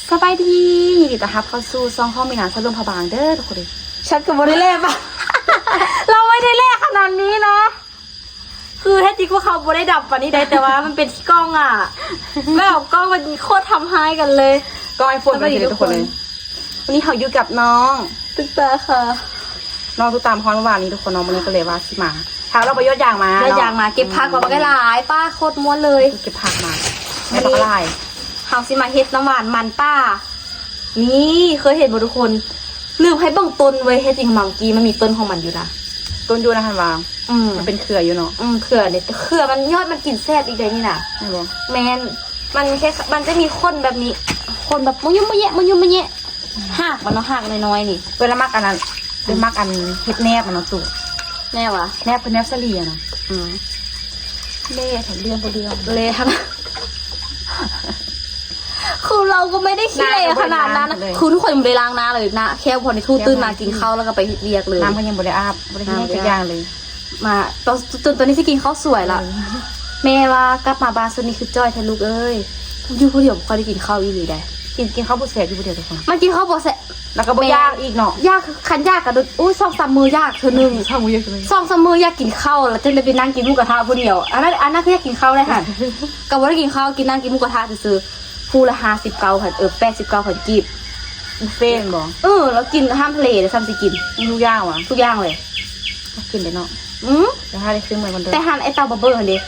ສະບາຍດີ ຍິນດີຕ້ອນຮັບເຂົ້າສູ່ຊ່ອງຂອງມີນາສາວຫຼວງພະບາງເດີທຸກຄົນເດີ. ສັນກໍບໍ່ໄດ້ແລະປະ ເຮົາບໍ່ໄດ້ແລະຂະໜາດນີ້ເນາະ. ຄືແທ້ຈິງພວກເຮົາບໍ່ໄດ້ດຳປານນີ້ໃດ ແຕ່ວ່າມັນເປັນທີ່ກ້ອງອະ ແບບກ້ອງມັນໂຄດທຳຮ້າຍກັນເລີຍ. ກ້ອງໄອໂຟນ ສະບາຍດີທຸກຄົນເດີ. ວັນນີ້ເຮົາຢູ່ກັບນ້ອງຕຸກຕາຄ່ະ ນ້ອງຕຸກຕາມາຮອດມື້ວານນີ້ທຸກຄົນເນາະ. ມື້ນີ້ກໍເລີຍວ່າຊິມາ ຖ້າເຮົາໄປຢອດຢາງມາ ຢອດຢາງມາ ເນາະ ເກັບຜັກມາບັກຫຼາຍໆ ປ້າໂຄດມ່ວນເລີຍ ເກັບຜັກມາ ມື້ນີ້ເຮົາຊິມາເຮັດນ້ຳຫວານມັນປ່າ. ນີ້ເຄີຍເຫັນບໍ່ທຸກຄົນ? ລືມໃຫ້ເບິ່ງຕົ້ນເວີຍ ແທ້ຈິງຂອງມັນກີ້ມັນມີຕົ້ນຂອງມັນຢູ່ນະ. ຕົ້ນຢູ່ນະຫັ້ນວ່າ ອືມ ມັນເປັນເຄືອຢູ່ເນາະ. ອືມ ເຄືອນີ້ ເຄືອມັນ ຍອດມັນກິນແຊບອີກເດ້ນີ້ນະ. ແມ່ນບໍ່? ແມ່ນ ມັນແຄ່ ມັນຈະມີຂົນແບບນີ້ ຂົນແບບມະຍຸມມະແຍະ ມະຍຸມມະແຍະ. ຮາກມັນເນາະ ຮາກນ້ອຍໆນີ້. ເວລາມັກອັນນັ້ນ ເປັນມັກອັນເຮັດແນບມັນເນາະຕຸ. ແນບຫວາ? ແນບຄືແນບສາລີອະນະ. ອືມ ເລະ ເລື່ອງບໍ່ເລື່ອງ ເລະຫັ້ນນະ. ຄືເຮົາກໍບໍ່ໄດ້ຂີ້ເລະຂະໜາດນັ້ນນະ. ຄືທຸກຄົນຍັງບໍ່ໄດ້ລ້າງໜ້າເລີຍ ໜ້າແຂ້ວພໍໄດ້ທູດຕື່ນມາກິນເຂົ້າແລ້ວກໍໄປເຮັດວຽກເລີຍ. ນ້ຳກໍຍັງບໍ່ໄດ້ອາບ ບໍ່ໄດ້ເຮັດຫຍັງຈັກຢ່າງເລີຍ. ມາ ຕອນ ຈົນຕອນນີ້ຊິກິນເຂົ້າສວຍລະ. ແມ່ວ່າກັບມາບ້ານຊຸດນີ້ຄືຈ້ອຍແທ້ລູກເອີຍ. ຢູ່ຜູ້ດຽວບໍ່ຄ່ອຍໄດ້ກິນເຂົ້າອີ່ຫຼີໃດ. ກິນ ກິນເຂົ້າບໍ່ແຊບຢູ່ຜູ້ດຽວທຸກຄົນ. ມັນກິນເຂົ້າບໍ່ແຊບ ແລ້ວກໍບໍ່ຢາກອີກເນາະ. ຢາກ ຄັນຢາກກໍ ໂອ້ຍ ສອງສາມມື້ຢາກເທື່ອໜຶ່ງ ສອງສາມມື້ຢາກເທື່ອໜຶ່ງ ສອງສາມມື້ຢາກກິນເຂົ້າ ແລ້ວຈຶ່ງໄດ້ໄປນັ່ງກິນໝູກະທະຜູ້ດຽວ. ອັນນັ້ນ ອັນນັ້ນຄືຢາກກິນເຂົ້າໄດ໋ຫັ້ນ ກໍບໍ່ໄດ້ກິນເຂົ້າ ກິນ ນັ່ງກິນໝູກະທະຊື່ໆ. ຜູ້ລະຫ້າສິບເກົ້າພັນ ເອີ ແປດສິບເກົ້າພັນກີບ ບຸບເຟແມ່ນບໍ່? ເອີ ແລ້ວກິນອາຫານທະເລແລ້ວຊ້ຳຊິກິນ ມີທຸກຢ່າງຫວາ? ທຸກຢ່າງເລີຍ. ຢາກກິນເດ້ເນາະ. ອືມ ແຕ່ຖ້າໄດ້ຄືເມືອງມັນເດີ ແຕ່ຮ້ານໄອ້ເຕົາບາເບີຫັ້ນເດ.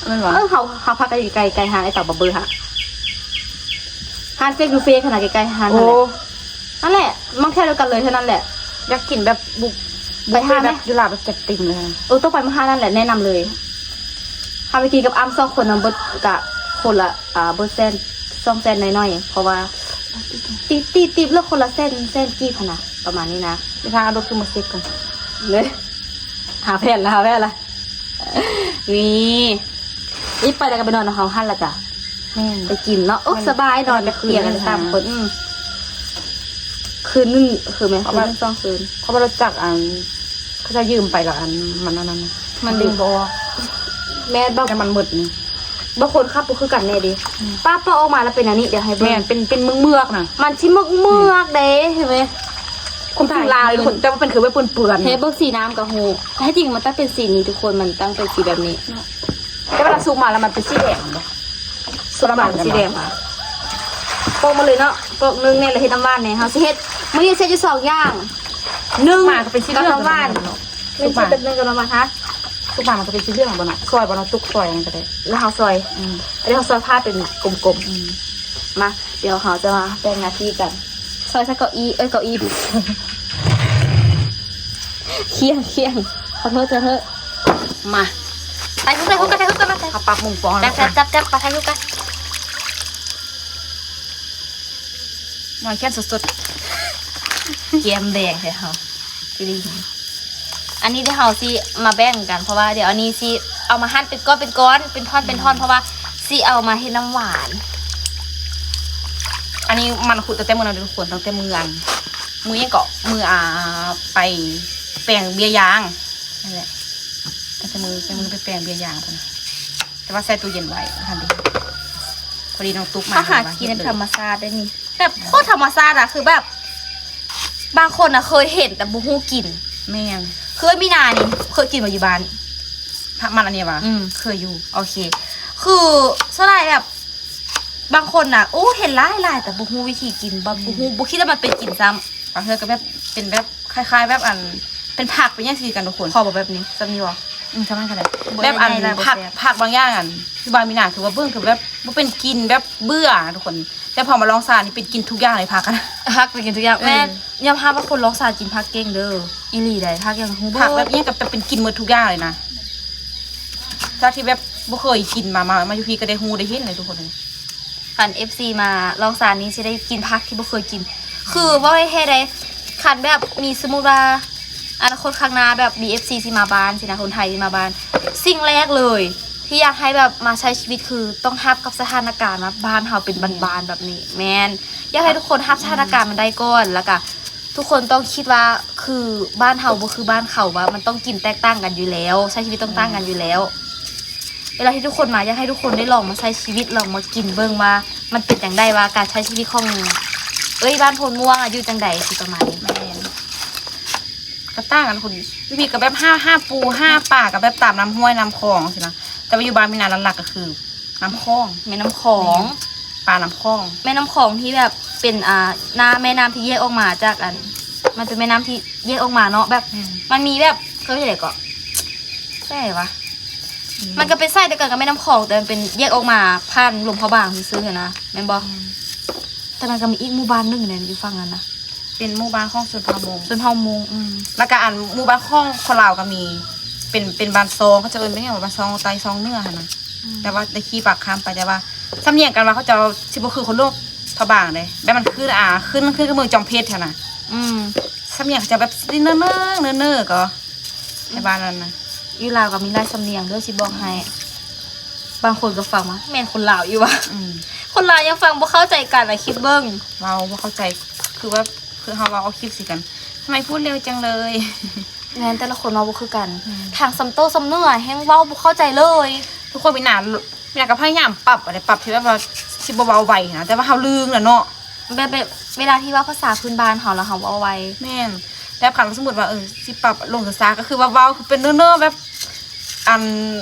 ແມ່ນຫວາ? ເອີ ເຮົາ ເຮົາພັກໃກ້ ໃກ້ຮ້ານໄອ້ເຕົາບາເບີຫັ້ນ ຮ້ານເຟກຢູ່ເຟກຫັ້ນນະ ໃກ້ໆຮ້ານຫັ້ນແຫຼະ. ໂອ້ ນັ້ນແຫຼະ ມັນແຖວດຽວກັນເລີຍເທົ່ານັ້ນແຫຼະ. ຢາກກິນແບບບຸບ ໄປຮ້ານແບບຢູ່ລາວແບບຈັດເຕັມເລີຍ. ເອີ ຕ້ອງໄປມື້ຮ້ານນັ້ນແຫຼະ ແນະນຳເລີຍ. ເຮົາໄປກິນກັບອ້ຳສອງຄົນນະ ເບິດກະຄົນລະ ອ່າ ເບິດແສນ ສອງແສນໜ້ອຍໆ ເພາະວ່າຕິບ ຕິບ ຕິບລະຄົນລະແສນ ແສນກີບຫັ້ນນະ ປະມານນີ້ນະ. ໄປຫາເອົາລົດຂຶ້ນມາເຊັກກ່ອນເລີຍ. ຫາແຜນລະ ຫາແຜນລະ. ນີ້ ນີ້ໄປແລ້ວກໍໄປນອນນຳເຮົາຫັ້ນລະກະ. ແມ່ນ ໄປກິນເນາະ. ໂອ້ ສະບາຍ ນອນແບບຕຽງກັນສາມຄົນ. ອືມ ຄືນໜຶ່ງ ຄືແມ່ນ ຄືນໜຶ່ງສອງຄືນ. ເພາະວ່າລົດຈັກອັນ ເຂົາເຈົ້າຢືມໄປແລ້ວ ອັນ ມັນອັນນັ້ນ ມັນດຶງບໍ່ອອກ. ແມ່ນ ແຕ່ມັນໝົດນີ້ ບາງຄົນຂັບບໍ່ຄືກັນແດ່ເດ. ອືມ ປ້າເປີດອອກມາແລ້ວເປັນອັນນີ້ ດຽວໃຫ້ເບິ່ງ. ແມ່ນ ເປັນ ເປັນເມືອກໆນະ ມັນຊິເມືອກໆເດ້ ເຫັນໄໝ? ຄວາມຈິງລາວເລີຍທຸກຄົນ ແຕ່ວ່າເປັນຄືແບບເປື້ອນໆ ໃຫ້ເບິ່ງສີນ້ຳກໍຮູ້. ແທ້ຈິງມັນຕ້ອງເປັນສີນີ້ທຸກຄົນ ມັນຕ້ອງເປັນສີແບບນີ້. ແຕ່ເວລາສຸກມາແລ້ວມັນເປັນສີແດງບໍ່? ສຸກມາເປັນສີແດງຫວາ? ປອກມາເລີຍເນາະ ປອກໜຶ່ງແດ່ ແລ້ວເຮັດນ້ຳຫວານແດ່. ເຮົາຊິເຮັດ ມື້ນີ້ຊິເຮັດຢູ່ສອງຢ່າງ ໜຶ່ງ ມາກໍເປັນສີເຫຼືອງ ນ້ຳຫວານເນາະ. ສຸກມາ ແມ່ນຊິເປັນໜຶ່ງກັບນ້ຳຫວານຮະ? ສຸກມາມັນກໍເປັນສີເຫຼືອງບໍ່ເນາະ? ຊອຍບໍ່ເນາະ? ຕຸກຊອຍອັນນັ້ນກໍໄດ້ ແລ້ວເຮົາຊອຍ. ອືມ ອັນນີ້ເຮົາຊອຍຜ່າເປັນກົມໆ. ອືມ ມາ ດຽວເຮົາຈະມາແບ່ງໜ້າທີ່ກັນ ຊອຍໃສ່ເກົ້າອີ ເອີ ເກົ້າອີ ຄຽງ ຄຽງ ຂໍໂທດ ຂໍໂທດ. ມາ ໃສ່ຄຸກ ໃສ່ຄຸກ ໃສ່ຄຸກ ໃສ່ມາ ໃສ່ ເຮົາປັບມຸມຟອງ ຈັບ ຈັບ ຈັບ ໃສ່ຄຸກກັນ. ໜ້ອຍແຄ້ນສົດໆ ແກ້ມແດງແທ້ເຮົາ ອີ່ຫຼີ. ອັນນີ້ດຽວເຮົາຊິມາແບ່ງກັນ ເພາະວ່າດຽວອັນນີ້ຊິເອົາມາຫັ່ນເປັນກ້ອນເປັນກ້ອນ ເປັນທ່ອນເປັນທ່ອນ ເພາະວ່າຊິເອົາມາເຮັດນ້ຳຫວານ. ອັນນີ້ມັນຂຸດຕັ້ງແຕ່ມື້ນັ້ນເດີທຸກຄົນ ຕັ້ງແຕ່ມື້ອັນ ມື້ຫຍັງເກາະ ມື້ ອ່າ ໄປແປງເບ້ຍຢາງ ນັ້ນແຫຼະ ຕັ້ງແຕ່ມື້ ແຕ່ມື້ໄປແປງເບ້ຍຢາງພຸ້ນ ແຕ່ວ່າໃສ່ຕູ້ເຢັນໄວ້ ບໍ່ທັນໄດ້ເຮັດ. ພໍດີນ້ອງຕຸກມາ ມາຫາກິນແບບທຳມະຊາດໄດ໋ນີ້ ແບບໂຄດທຳມະຊາດອະ ຄືແບບບາງຄົນນະເຄີຍເຫັນແຕ່ບໍ່ຮູ້ກິນ. ແມ່ນ ຄືເອື້ອຍມີນານີ້ເຄີຍກິນບໍ່ຢູ່ບ້ານ? ມັນອັນນີ້ຫວາ? ອືມ ເຄີຍຢູ່. ໂອເຄ ຄືສ່ວນຫຼາຍແບບ ບາງຄົນນະ ໂອ້ ເຫັນຫຼາຍໆ ແຕ່ບໍ່ຮູ້ວິທີກິນ ບໍ່ ບໍ່ຮູ້ ບໍ່ຄິດວ່າມັນເປັນກິນຊ້ຳ. ບາງເທື່ອກໍແບບ ເປັນແບບ ຄ້າຍໆ ແບບອັນ ເປັນຜັກເປັນຫຍັງຊີ້ກັນທຸກຄົນ. ພໍບໍ່ແບບນີ້ ສ່ຳນີ້ບໍ່? ອືມ ສ່ຳນັ້ນກໍໄດ້. ແບບອັນ ບໍ່ໃຫຍ່ຫຼາຍ ຜັກ ບໍ່ແຊບ ຜັກບາງຢ່າງອັນ ທີ່ວ່າມີນາ ຄືວ່າເບິ່ງ ຄືແບບບໍ່ເປັນກິນ ແບບເບື່ອທຸກຄົນ. ແຕ່ພໍມາລອງຊານີ້ເປັນກິນທຸກຢ່າງເລີຍ ຜັກຫັ້ນນະ. ຜັກເປັນກິນທຸກຢ່າງ. ເອີ ແມ່ນ ຍອມຮັບວ່າຄົນລອງຊາກິນຜັກເກັ່ງເດີ ອີ່ຫຼີໃດ໋. ຜັກຫຍັງຮູ້ເບິດ ຜັກແບບຫຍັງກໍເປັນກິນໝົດທຸກຢ່າງເລີຍນະ. ຈາກທີ່ແບບບໍ່ເຄີຍກິນມາ ມາ ມາຢູ່ພີ້ກໍໄດ້ຮູ້ໄດ້ເຫັນເລີຍທຸກຄົນ. ຄັນເອັຟຊີມາລອງຊານີ້ຊິໄດ້ກິນຜັກທີ່ບໍ່ເຄີຍກິນ. ຄືເວົ້າແທ້ໆໃດ໋ ຄັນແບບມີ ສົມມຸດວ່າອະນາຄົດຂ້າງໜ້າແບບມີເອັຟຊີຊິມາບ້ານຊີ້ນະ ຄົນໄທຊິມາບ້ານ ສິ່ງແລກເລີຍທີ່ຢາກໃຫ້ແບບມາໃຊ້ຊີວິດຄືຕ້ອງຮັບກັບສະຖານະການວ່າບ້ານເຮົາເປັນບ້ານໆແບບນີ້. ແມ່ນ ຢາກໃຫ້ທຸກຄົນຮັບສະຖານະການມັນໄດ້ກ່ອນ ແລ້ວກະ ທຸກຄົນຕ້ອງຄິດວ່າ ຄືບ້ານເຮົາບໍ່ຄືບ້ານເຂົາ ວ່າມັນຕ້ອງກິນແຕກຕ່າງກັນຢູ່ແລ້ວ ໃຊ້ຊີວິດຕ້ອງຕ່າງກັນຢູ່ແລ້ວ. ເວລາທີ່ທຸກຄົນມາ ຢາກໃຫ້ທຸກຄົນໄດ້ລອງມາໃຊ້ຊີວິດ ລອງມາກິນເບິ່ງວ່າມັນເປັນຈັ່ງໃດ ວ່າການໃຊ້ຊີວິດຂອງ ເອີຍ ບ້ານໂພນມ່ວງອະ ຢູ່ຈັ່ງໃດ ຊິປະມານນີ້. ແມ່ນ ກໍຕ່າງກັນຄົນ ຢູ່ພີ້ກໍແບບຫາ ຫາປູຫາປາ ກໍແບບຕາມນ້ຳຫ້ວຍນ້ຳຄອງຊີ້ນະ ແຕ່ວ່າຢູ່ບ້ານມີນາ ຫຼັກໆກໍຄືນ້ຳຂອງ ແມ່ນ້ຳຂອງ ແມ່ນ ປານ້ຳຂອງ ແມ່ນ້ຳຂອງທີ່ແບບເປັນ ອ່າ ນ້ຳ ແມ່ນ້ຳທີ່ແຍກອອກມາຈາກອັນ ມັນເປັນແມ່ນ້ຳທີ່ແຍກອອກມາເນາະ ແບບ ແມ່ນ ມັນມີແບບ ເຂົາເອີ້ນຫຍັງເກາະ ແປວ່າ ອືມ ມັນກໍເປັນສາຍດຽວກັນກັບແມ່ນ້ຳຂອງ ແຕ່ມັນເປັນແຍກອອກມາຜ່ານຫຼວງພະບາງຊື່ໆຫັ້ນນະ ແມ່ນບໍ່? ອືມ ແຕ່ມັນກໍມີອີກໝູ່ບ້ານໜຶ່ງແຫຼະ ຢູ່ຝັ່ງນັ້ນນະ ເປັນໝູ່ບ້ານຂອງຊົນເຜົ່າມົ້ງ ຊົນເຜົ່າມົ້ງ ອືມ ແລ້ວກໍອັນໝູ່ບ້ານຂອງຄົນລາວກໍມີ ເປັນ ເປັນບ້ານຊອງ ເຂົາເຈົ້າເອີ້ນວ່າຫຍັງ ບ້ານຊອງໃຕ້ ຊອງເໜືອຫັ້ນນະ ອືມ ແຕ່ວ່າໄດ້ຂີ່ປາກຂ້າມໄປ ແຕ່ວ່າສຳນຽງກັນວ່າເຂົາເຈົ້າຊິບໍ່ຄືຄົນຫຼວງພະບາງເດ້ ແບບມັນຄື ອ່າ ຄື ຄືເມືອງຈອມເພັດຫັ້ນນະ ອືມ ສຳນຽງເຂົາເຈົ້າແບບຊິເນີໆ ເນີໆ ກໍ ແຖວບ້ານນັ້ນນະ ຢູ່ລາວກໍມີຫຼາຍສຳນຽງເດີ ຊິບອກໃຫ້ ບາງຄົນກໍຟັງວ່າ ແມ່ນຄົນລາວອີ່ຫວາ ອືມ ຄົນລາວຍັງຟັງບໍ່ເຂົ້າໃຈກັນ ລອງຄິດເບິ່ງ ເວົ້າບໍ່ເຂົ້າໃຈ ຄືວ່າ ຄືເຮົາເວົ້າອອກຄລິບໃສ່ກັນ ທຳໄມພູດເລັວຈັງເລີຍ ແມ່ນ ແຕ່ລະຄົນເວົ້າບໍ່ຄືກັນ ອືມ ທາງຊຳໂຕຊຳເໜືອແຮ່ງເວົ້າບໍ່ເຂົ້າໃຈເລີຍ ທຸກຄົນມີໜ້າ ມີໜ້າກໍພະຍາຍາມປັບ ອັນໃດປັບທີ່ແບບວ່າຊິບໍ່ເວົ້າໄວນະ ແຕ່ວ່າເຮົາລືມແລ້ວເນາະ ແບບ ແບບເວລາທີ່ເວົ້າພາສາພື້ນບ້ານເຮົາ ແລ້ວເຮົາເວົ້າໄວ ແມ່ນ ແບບຄັນສົມມຸດວ່າ ເອີ ຊິປັບລົງຊ້າໆ ກໍຄືວ່າເວົ້າຄືເປັນເນີໆ ແບບ ອັນ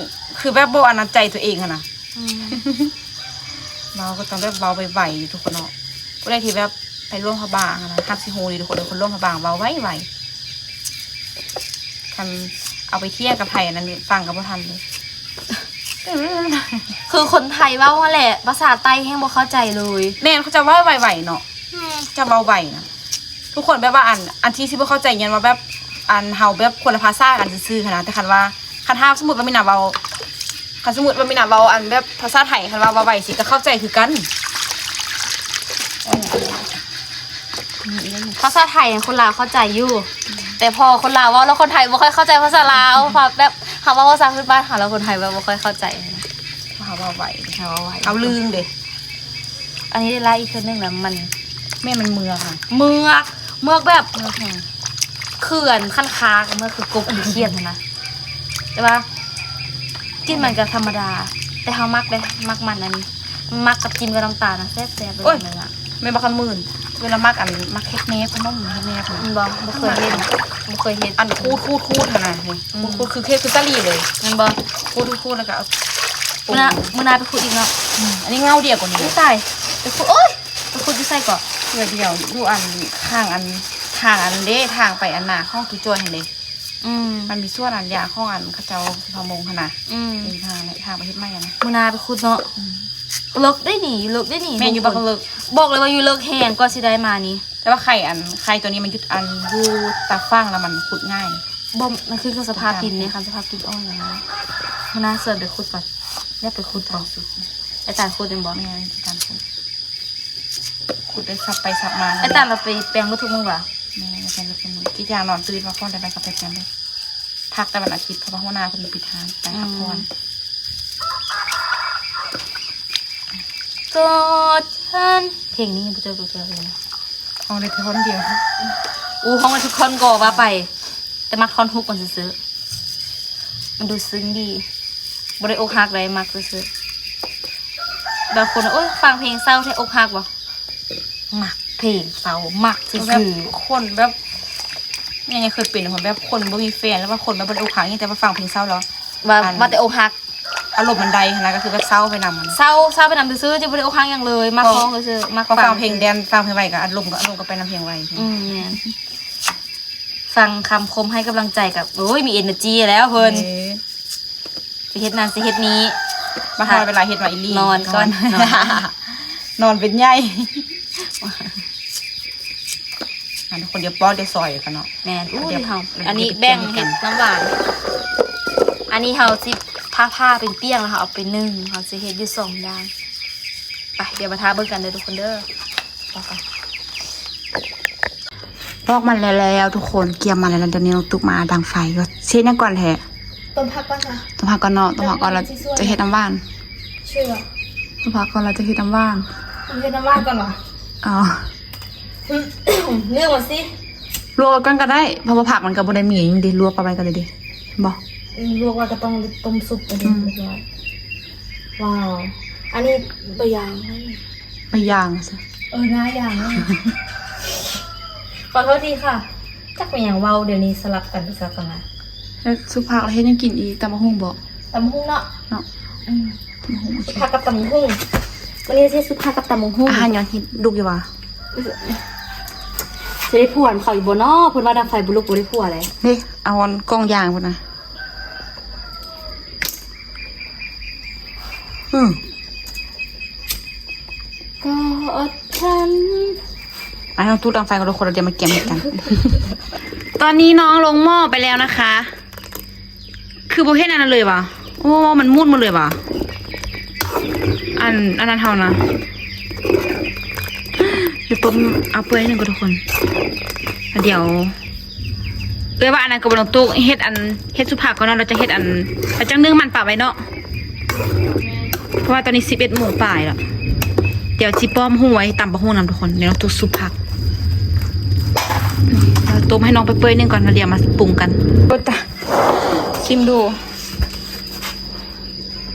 ຄືແບບບໍ່ອັນນັ້ນໃຈຕົວເອງຫັ້ນນະ ອືມ ເວົ້າກໍຕ້ອງແບບເວົ້າໄວໆ ທຸກຄົນເນາະ ຜູ້ໃດທີ່ແບບໄປຫຼວງພະບາງຫັ້ນນະ ຮັກຊິຮູ້ດີ ທຸກຄົນ ຄົນຫຼວງພະບາງເວົ້າໄວໆ ຄັນເອົາໄປທຽງກັບໃຜ ອັນນັ້ນຟັງກໍບໍ່ທັນເລີຍ ຄືຄົນໄທເວົ້າຫັ້ນແຫຼະ ພາສາໃຕ້ແຮ່ງບໍ່ເຂົ້າໃຈເລີຍ ແມ່ນ ເຂົາເຈົ້າເວົ້າໄວໆເນາະ ອືມ ເຈົ້າເວົ້າໄວນະ ທຸກຄົນແບບວ່າ ອັນ ອັນທີ່ຊິບໍ່ເຂົ້າໃຈ ຍ້ອນວ່າແບບ ອັນ ເຮົາແບບຄົນລະພາສາກັນຊື່ໆຫັ້ນນະ ແຕ່ຄັນວ່າ ຄັນຖ້າສົມມຸດວ່າມີນາເວົ້າ ຄັນສົມມຸດວ່າມີນາເວົ້າ ອັນ ແບບພາສາໄທ ຄັນວ່າເວົ້າໄວຊິກໍເຂົ້າໃຈຄືກັນ ພາສາໄທຄົນລາວເຂົ້າໃຈຢູ່ ແຕ່ພໍຄົນລາວເວົ້າແລ້ວຄົນໄທບໍ່ຄ່ອຍເຂົ້າໃຈພາສາລາວ ເພາະແບບເຮົາເວົ້າພາສາພື້ນບ້ານເຮົາ ແລ້ວຄົນໄທແບບບໍ່ຄ່ອຍເຂົ້າໃຈ ເຮົາເວົ້າໄວ ເຮົາເວົ້າໄວ ເຮົາລືມເດ້ ອັນນີ້ໄດ້ລາຍອີກເທື່ອໜຶ່ງນະ ມັນ ແມ່ນ ມັນເມືອກອະ ເມືອກ ເມືອກແບບ ເມືອກແຮງ ເຂື່ອນຄັນຄາ ເມືອກຄືກົບຄືຂຽດຫັ້ນນະ ແຕ່ວ່າ ກິນມັນກໍທຳມະດາ ແຕ່ເຮົາມັກເດ້ ມັກມັນອັນນີ້ ມັກກັບຈິ້ມກັບນ້ຳຕານນະ ແຊບໆເລີຍ ໂອ້ຍ ເນື້ອ ແມ່ນບໍ່ຄຳໝື່ນ ເວລາມັກ ອັນ ມັກເຮັດແນບຂະໜົມ ເຮັດແນບ ແມ່ນບໍ່? ບໍ່ເຄີຍເຮັດ ບໍ່ເຄີຍເຮັດ ອັນຂູດໆໆຫັ້ນນະ ອືມ ຂູດໆ ຄືເຮັດຄືຕາລີເລີຍ ແມ່ນບໍ່? ຂູດໆແລ້ວກໍເອົາ ມື້ໜ້າ ມື້ໜ້າໄປຂູດອີກເນາະ ອືມ ອັນນີ້ເຫງົ້າດຽວກວ່ານີ້ ອຸ້ຍຕາຍ ໄປຂູດ ໂອ້ຍ ໄປຂູດຢູ່ໃສເກາະ? ເທື່ອດຽວ ຢູ່ອັນຂ້າງອັນ ທາງອັນເດ້ ທາງໄປອັນນາຂອງຕູ້ຈ້ອຍຫັ້ນເດ້ ອືມ ມັນມີສວນອັນຢາງຂອງອັນເຂົາເຈົ້າສຸພາມົງຫັ້ນນະ ອືມ ເອີ ທາງ ທາງໄປເຮັດໃໝ່ຫັ້ນນະ ມື້ໜ້າໄປຂຸດເນາະ ອືມ ເລິກເດ້ນີ້ ຢູ່ເລິກເດ້ນີ້ ແມ່ນຢູ່ບັກເລິກ ບອກເລີຍວ່າຢູ່ເລິກແຮງ ກວ່າຊິໄດ້ມານີ້ ແຕ່ວ່າໄຂ່ອັນ ໄຂ່ຕົວນີ້ມັນຢູ່ອັນ ຢູ່ຕາຝັ່ງແລ້ວມັນຂຸດງ່າຍ ບໍ່ ມັນຂຶ້ນກັບສະພາບດິນເດ້ ຄັນສະພາບດິນອ່ອນແລ້ວ ມື້ໜ້າເຊີນໄປຂຸດກ່ອນ ຢາກໄປຂຸດກ່ອນ ອາຈານຂຸດແມ່ນບໍ່? ແມ່ນ ອາຈານຂຸດ ຂຸດໄດ້ສັບໄປສັບມາ ອາຈານລາວໄປແປງເບິດທຸກມື້ຫວາ? ແມ່ນ ໄປແປງເບິດທຸກມື້ ກິດຢານອນຕື່ນ ພັກຜ່ອນໄດ້ໄປກໍໄປແປງເດ້ ພັກແຕ່ວັນອາທິດ ເພາະວ່າຫົວໜ້າເພິ່ນປິດຮ້ານ ໄປພັກຜ່ອນ ອືມ ກອດກັນ ເພງນີ້ຍັງບໍ່ເຈີກເທື່ອເລີຍ ຮ້ອງໄດ້ແຕ່ທ່ອນດຽວ ໂອ້ ຮ້ອງໄດ້ທຸກທ່ອນກໍວ່າໄປ ແຕ່ມັກທ່ອນຮຸກມັນຊື່ໆ ມັນດູຊຶ້ງດີ ບໍ່ໄດ້ອົກຫັກໃດ ມັກຊື່ໆ ບາງຄົນ ໂອ້ຍ ຟັງເພງເສົ້າແທ້ ອົກຫັກບໍ່? ມັກເພງເສົ້າ ມັກຊື່ໆ ແບບຄົນແບບ ຍັງເຄີຍເປັນຄົນແບບຄົນບໍ່ມີແຟນ ແລ້ວວ່າຄົນແບບບໍ່ໄດ້ອົກຫັກ ແຕ່ວ່າຟັງເພງເສົ້າແລ້ວ ວ່າ ອັນ ວ່າແຕ່ອົກຫັກ ອາລົມມັນໄດ້ຫັ້ນນະ ກໍຄືແບບເສົ້າໄປນຳ ເສົ້າ ເສົ້າໄປນຳຊື່ໆ ຈະບໍ່ໄດ້ອົກຫັກຫຍັງເລີຍ ມັກຮ້ອງຊື່ໆ ມັກຟັງ ຟັງເພງແດນ ຟັງເພງໄວກໍອາລົມ ກໍອາລົມກໍໄປນຳເພງໄວ ອືມ ແມ່ນ ຟັງຄຳຄົມໃຫ້ກຳລັງໃຈກໍ ໂອ້ຍ ມີເອເນີຈີແລ້ວເພິ່ນ ເອີ ຊິເຮັດນັ້ນຊິເຮັດນີ້ ມາຮອດເວລາເຮັດວ່າອີ່ຫຼີ ນອນກ່ອນ ນອນ ນອນເປັນໃຫຍ່ ອັນຄົນດຽວປ້ອນດຽວຊອຍກັນເນາະ ແມ່ນ ອູ້ຍ ເຮົາ ອັນນີ້ແບ່ງເຮັດນ້ຳຫວານ ອັນນີ້ເຮົາຊິຜ່າໆ ເປັນປ່ຽງ ແລ້ວເຮົາເອົາໄປໜຶ້ງ ເຮົາຊິເຮັດຢູ່ສອງຢ່າງ ໄປ ດຽວມາຖ້າເບິ່ງກັນເດີທຸກຄົນເດີ ປອກມັນແລ້ວໆ ທຸກຄົນ ກຽມມັນແລ້ວ ດຽວນີ້ນ້ອງຕຸກມາດັງໄຟກ່ອນ ຊິເຮັດຫຍັງກ່ອນແທ້? ຕົ້ມຜັກກ່ອນຊະ ຕົ້ມຜັກກ່ອນເນາະ ຕົ້ມຜັກກ່ອນແລ້ວຈະເຮັດນ້ຳຫວານ ຊ່ວຍບໍ່? ຕົ້ມຜັກກ່ອນແລ້ວຈະເຮັດນ້ຳຫວານ ເຮັດນ້ຳຫວານກ່ອນຫວາ? ອໍ ເລືອກມາຊິ ລວກໄວ້ກ່ອນກໍໄດ້ ເພາະວ່າຜັກມັນກໍບໍ່ໄດ້ມີຫຍັງເດ ລວກເອົາໄວ້ກໍໄດ້ເດ ເຫັນບໍ່? ອືມ ລວກໄວ້ກໍຕ້ອງຕົ້ມຊຸບໄປເລີຍ ອືມ ຮຽບຮ້ອຍ ວ້າວ ອັນນີ້ໃບຢາງ ໃບຢາງຊະ ເອີ ໜ້າຢ່າງ ຂໍໂທດທີຄ່ະ ຈັກແມ່ນຫຍັງເວົ້າ ດຽວນີ້ສະຫຼັບກັນໄປຊະຕອນນະ. ແລ້ວສຸພາກລະເຮັດຫຍັງກິນອີກ? ຕຳບັກຫຸ່ງບໍ? ຕຳບັກຫຸ່ງເນາະ ເນາະ ອືມ ຕຳບັກຫຸ່ງ ໂອເຄ ສຸພາກກັບຕຳບັກຫຸ່ງ. ມື້ນີ້ຊິເຮັດສຸພາກກັບຕຳບັກຫຸ່ງ. ອາຫານຫຍັງເຮັດດຸກຢູ່ຫວາ? ຊິໄດ້ຜົວນຳເຂົາອີກບໍ່ເນາະ? ເພິ່ນວ່າດັງໄຟບໍ່ລຸກ ບໍ່ໄດ້ຜົວແຫຼະ. ເດ້ ເອົາອັນກ້ອງຢາງພຸ້ນນະ. ອືມ ກໍອົດທົນ. ໄປ ເຮົາຈູດດັງໄຟກ່ອນທຸກຄົນ ແລ້ວດຽວມາກຽມເຮັດກັນ. ຕອນນີ້ນ້ອງລົງໝໍ້ໄປແລ້ວນະຄະ. ຄືບໍ່ເຫັນອັນນັ້ນເລີຍຫວາ? ໂອ້ ມັນໝຸ່ນໝົດເລີຍຫວາ? ອັນ ອັນນັ້ນເຮົານະ ດຽວຕົ້ມເອົາເປື່ອຍໜຶ່ງກ່ອນທຸກຄົນ ແລ້ວດຽວ ເອື້ອຍວ່າອັນນັ້ນກໍບໍ່ຕ້ອງຕຸກ ເຮັດອັນ ເຮັດສຸພາກກ່ອນເນາະ ແລ້ວຈະເຮັດອັນ ແລ້ວຈັ່ງໜຶ້ງມັນປະໄວ້ເນາະ ເພາະວ່າຕອນນີ້ສິບເອັດໂມງປາຍແລ້ວ. ດຽວຊິປ້ອມຫວຍ ຕຳບັກຫຸ່ງນຳທຸກຄົນ ດຽວຕ້ອງຕຸກສຸພາກ ຕົ້ມໃຫ້ນ້ອງເປື່ອຍໆໜຶ່ງກ່ອນ ແລ້ວດຽວມາປຸງກັນ. ໂອ້ຕາ ຊິມດູ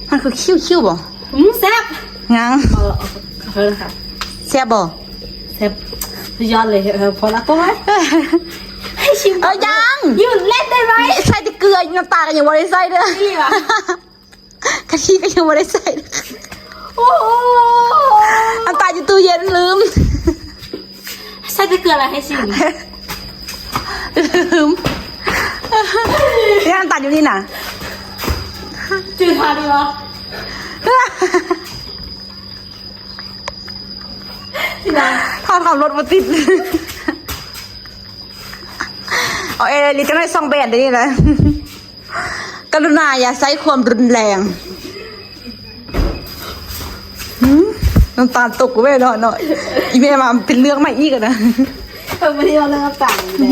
ມັນຄືຄິ້ວໆບໍ? ອືມ ແຊບ ຍັງ ເອີ ເອີ ເອີ ແຊບບໍ? ແຊບ ສຸດຍອດເລີຍ. ເອີ ພໍລະ ພໍລະ ໃຫ້ຊິມ ເອີ ຍັງ ຢູ່ເລັດໄດ້ໄວ ໃສ່ແຕ່ເກືອ ນ້ຳຕານກໍຍັງບໍ່ໄດ້ໃສ່ເດີ້. ອີ່ຫວາ? ກະທິກໍຍັງບໍ່ໄດ້ໃສ່. ໂອ້ໂຫ ນ້ຳຕານຢູ່ຕູ້ເຢັນ ລືມ. ໃສ່ແຕ່ເກືອລະໃຫ້ຊິມ ລືມ. ນີ້ນ້ຳຕານຢູ່ນີ້ນະ ຈື່ທ່າດີບໍ່? ທີ່ນະ ຖ້າຂັບລົດບໍ່ຕິດ. ເອົາແອລິດຈັກໜ້ອຍ ສອງແບນເດ້ນີ້ນະ. ກະລຸນາຢ່າໃຊ້ຄວາມຮຸນແຮງ. ຫືມ ນ້ຳຕານຕົກເວີຍເນາະ ເນາະ ອີແມ່ວ່າເປັນເລື່ອງໃໝ່ອີກອະນະ. ເພິ່ນບໍ່ໄດ້ເວົ້າເລື່ອງນ້ຳຕານເດ້.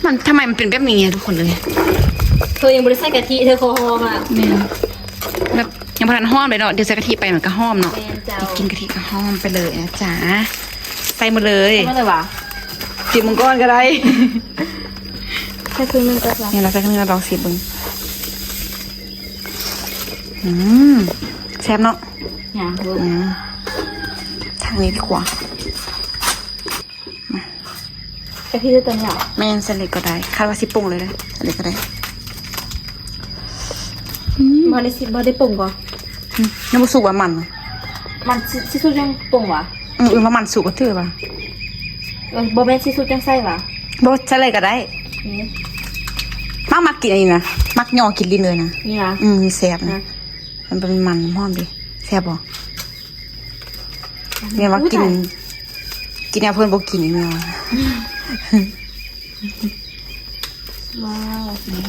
ມັນ ທຳໄມມັນເປັນແບບນີ້ທຸກຄົນເອີຍ? ເທີຍັງບໍ່ໄດ້ໃສ່ກະທິ ເທີຂໍຫອມອະ. ແມ່ນ ແບບຍັງບໍ່ທັນຫອມເລີຍເນາະ ດຽວໃສ່ກະທິໄປມັນກະຫອມເນາະ. ແມ່ນເຈົ້າ ໄດ້ກິນກະທິກະຫອມໄປເລີຍນະຈ໊ະ. ໃສ່ໝົດເລີຍ ໃສ່ໝົດເລີຍຫວາ? ຊິມເບິ່ງກ່ອນກໍໄດ້. ໃສ່ເຄິ່ງໜຶ່ງກໍໄດ້. ນີ້ລະ ໃສ່ເຄິ່ງໜຶ່ງລອງຊິມເບິ່ງ. ອືມ ແຊບເນາະ. ຫຍັງ ອືມ ທາງນີ້ດີກວ່າ. ມາ ກະທິເລີຍຕົວນີ້ຫວາ? ແມ່ນ ໃສ່ເລີຍກໍໄດ້ ຄາດວ່າຊິປຸງເລີຍເດ້ ໃສ່ເລີຍກໍໄດ້. ອືມ ບໍ່ໄດ້ຊິ ບໍ່ໄດ້ປຸງບໍ່? ອືມ ຍັງບໍ່ສຸກວ່າມັນ ມັນຊິ ຊິສຸກຈັ່ງປຸງຫວາ? ອືມ ວ່າມັນສຸກກໍຖືວ່າ ເອີ ບໍ່ແມ່ນຊິສຸກຈັ່ງໃສ່ຫວາ? ບໍ່ ໃສ່ເລີຍກໍໄດ້. ອືມ ມັກ ມັກກິນອັນນີ້ນະ ມັກຫຍໍ້ກິນລີ້ນເລີຍນະ. ນີ້ຫວາ? ອືມ ແຊບນະ ມັນເປັນມັນຫອມດີ. ແຊບບໍ່? ແມ່ວ່າກິນ ກິນແນວເພິ່ນບໍ່ກິນອີກແມ່ວ່າ. ວ້າວ ນີ້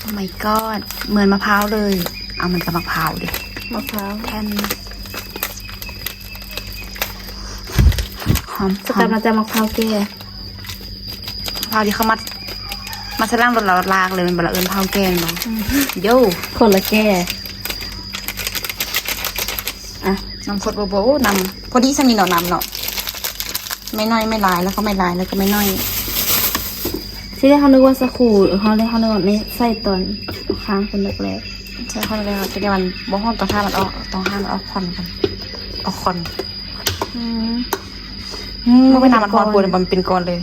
Oh my god ເໝືອນມະພ້າວເລີຍ. ເອົາ ມັນກໍມະພ້າວເດ້ ມະພ້າວແທ່ນ ຫອມ ສະກັດມາຈາກມະພ້າວແກ່. ພ້າວທີ່ເຂົາມັດ ມັດໃສ່ຫຼັງລົດແລ້ວລາກເລີຍແມ່ນບໍ່ລະ? ເອີ້ນພ້າວແກ່ແມ່ນບໍ່? ອືມ ໂຢ ຄົນລະແກ່. ອ່ະ ນ້ຳສົດບໍ່? ບໍ່ ນ້ຳພໍດີສ່ຳນີ້ເນາະ ນ້ຳເນາະ ໄມ່ໜ້ອຍໄມ່ຫຼາຍ ແລ້ວກໍໄມ່ຫຼາຍ ແລ້ວກໍໄມ່ໜ້ອຍ. ທີ່ແລກເຮົານຶກວ່າສາຄູ ເຮົາ ເຮົານຶກວ່ານີ້ໃສ່ຕອນເອົາຄ້າງຄົນແລກໆ ໃສ່ຄົນແລກໆ ແຕ່ວ່າມັນບໍ່ຫອມ ຕ້ອງຖ້າມັນອອກ ຕ້ອງຖ້າມັນອອກຄວັນກ່ອນ ອອກຄວັນ. ອືມ ອືມ ບໍ່ແມ່ນນ້ຳມັນຮ້ອນໂພດ ມັນເປັນກ້ອນເລີຍ.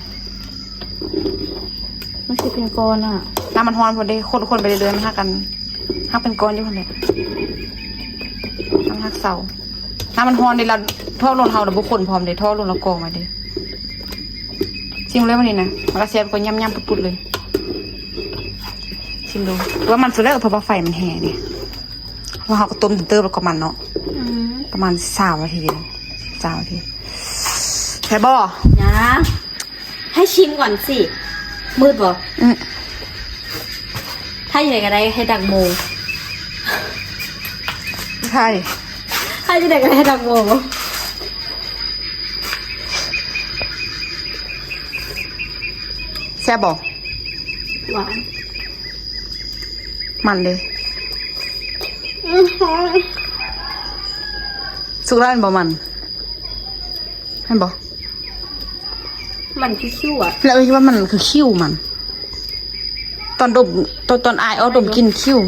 ມັນຊິເປັນກ້ອນອະ ນ້ຳມັນຮ້ອນໂພດເດ້. ຄົນໆໄປເລື້ອຍໆ ມັນຫາກອັນ ຫາກເປັນກ້ອນຢູ່ຫັ້ນແຫຼະ ມັນຫາກເຊົາ. ນ້ຳມັນຮ້ອນເດ້ ລະທໍ່ລົງເຮົາລະບໍ່ຄົນພ້ອມເດ້ ທໍ່ລົງລະກອງໄວ້ເດ້. ຊິມເລີຍມື້ນີ້ນະ ມັນກະແຊບ ກະຫຍ້ຳໆປຸດໆເລີຍ. ຊິມດູ ວ່າມັນສຸກແລ້ວ ເພາະວ່າໄຟມັນແຮງເດ້. ເພາະເຮົາກໍຕົ້ມເຕີບແລ້ວກໍມັນເນາະ. ອືມ ປະມານຊາວນາທີ ຊາວນາທີ. ແຊບບໍ່? ຫຍັງ ໃຫ້ຊິມກ່ອນຊິ ມືດບໍ່? ອືມ ຖ້າຢູ່ໃດກໍໄດ້ ໃຫ້ດັກໂມ. ໃຊ່ ຖ້າຢູ່ໃດກໍໄດ້ ໃຫ້ດັກໂມ. ແຊບບໍ່? ຫວານ ມັນເດ້. ອື ສຸກແລ້ວແມ່ນບໍ່ມັນ? ແມ່ນບໍ່? ມັນຄິ້ວໆອະ ແລ້ວເອີ້ນວ່າມັນຄືຄິ້ວມັນ. ຕອນດົມ ຕອນ ຕອນອາຍອອກດົມກິ່ນຄິ້ວ.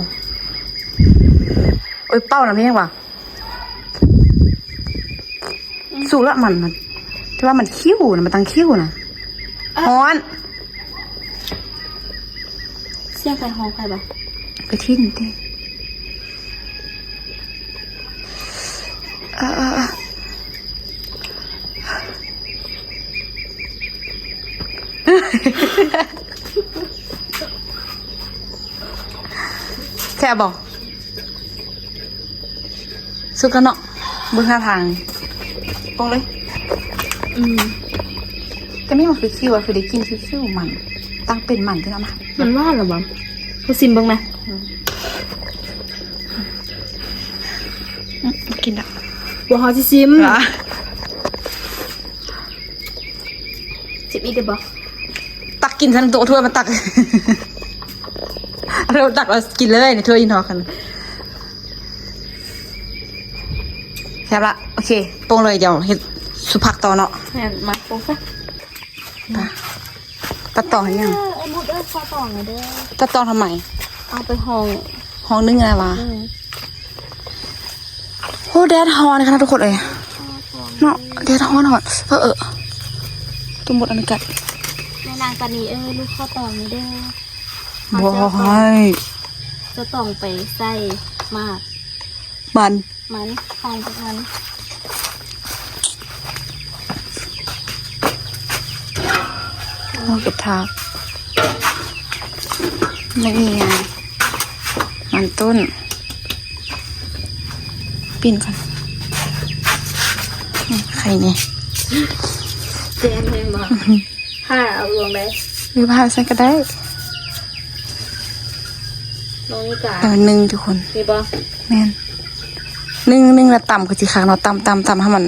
ໂອ້ຍ ເປົ່ານຳແຮງຫວາ. ສຸກລະມັນນະ ແຕ່ວ່າມັນຄິ້ວນະ ມັນຕັ້ງຄິ້ວນະ. ເອີ ຮ້ອນ. ສຽງໃຜຮ້ອງໃຜບໍ່? ກະທິນຕິ. ເອີ ເອີ ເອີ. ແຊບບໍ່? ສຸກແລ້ວເນາະ ເບິ່ງທ່າທາງ ປົງເລີຍ. ອືມ ແຕ່ມີໝາກຄືຄິ້ວ ຄືໄດ້ກິນຄິ້ວໆ ມັນ ຕັ້ງເປັນມັນຂຶ້ນມາ. ມັນຫວານລະບໍ່? ເຮົາຊິມເບິ່ງແມະ. ອືມ ອືມ ກິນລະ ພວກເຮົາຊິຊິມ. ຊິມອີກໄດ້ບໍ່? ຕັກກິນຊັ້ນ ໂຕຖ້ວຍມາຕັກ ເອົາຖ້ວຍມາຕັກແລ້ວກິນເລີຍ ໃນຖ້ວຍອີ່ນອກຫັ້ນ. ແຊບລະ ໂອເຄ ປົງເລີຍ ດຽວເຮັດຊຸບຜັກຕໍ່ເນາະ. ແມ່ນ ມາປົງຊະ. ໄປ ຕັດຕອງເຮັດຫຍັງ? ເອີ ໄອ້ມຸດເອີຍ ຂໍຕອງໜ່ອຍເດີ. ຕັດຕອງທຳໄມ? ເອົາໄປຫ້ອງ ຫ້ອງໜຶ່ງນະວ່າ. ອືມ ໂອ້ ແດດຮ້ອນຂະໜາດທຸກຄົນເອີຍເນາະ ແດດຮ້ອນໆ. ເອີ ເອີ ຕົວມົດອັນກັດ. ແມ່ນາງຕານີເອີຍ ລູກຂໍຕອງໜ່ອຍເດີ. ບໍ່ໃຫ້ ເຮົາຈະເອົາຕອງ ຈະຕອງໄປໃສ່ໝາກ ມັນ ມັນ ຂອງພວກມັນ. ໂອ້ ເກັບຜັກ ນີ້ ມັນຕົ້ນ ປີ້ນກ່ອນ. ອືມ ໄຂ່ແນ່ ແຈງແມ່ນບໍ່? ຜ້າເອົາລົງໄດ້ ຫຼືຜ້າໃສ່ກໍໄດ້. ນ້ອງນິກາ ເອີ ໜຶ້ງທຸກຄົນ ນີ້ບໍ່? ແມ່ນ ໜຶ້ງ ໜຶ້ງແລ້ວຕຳຄືຊິຄັກເນາະ ຕຳ ຕຳ ຕຳໃຫ້ມັນ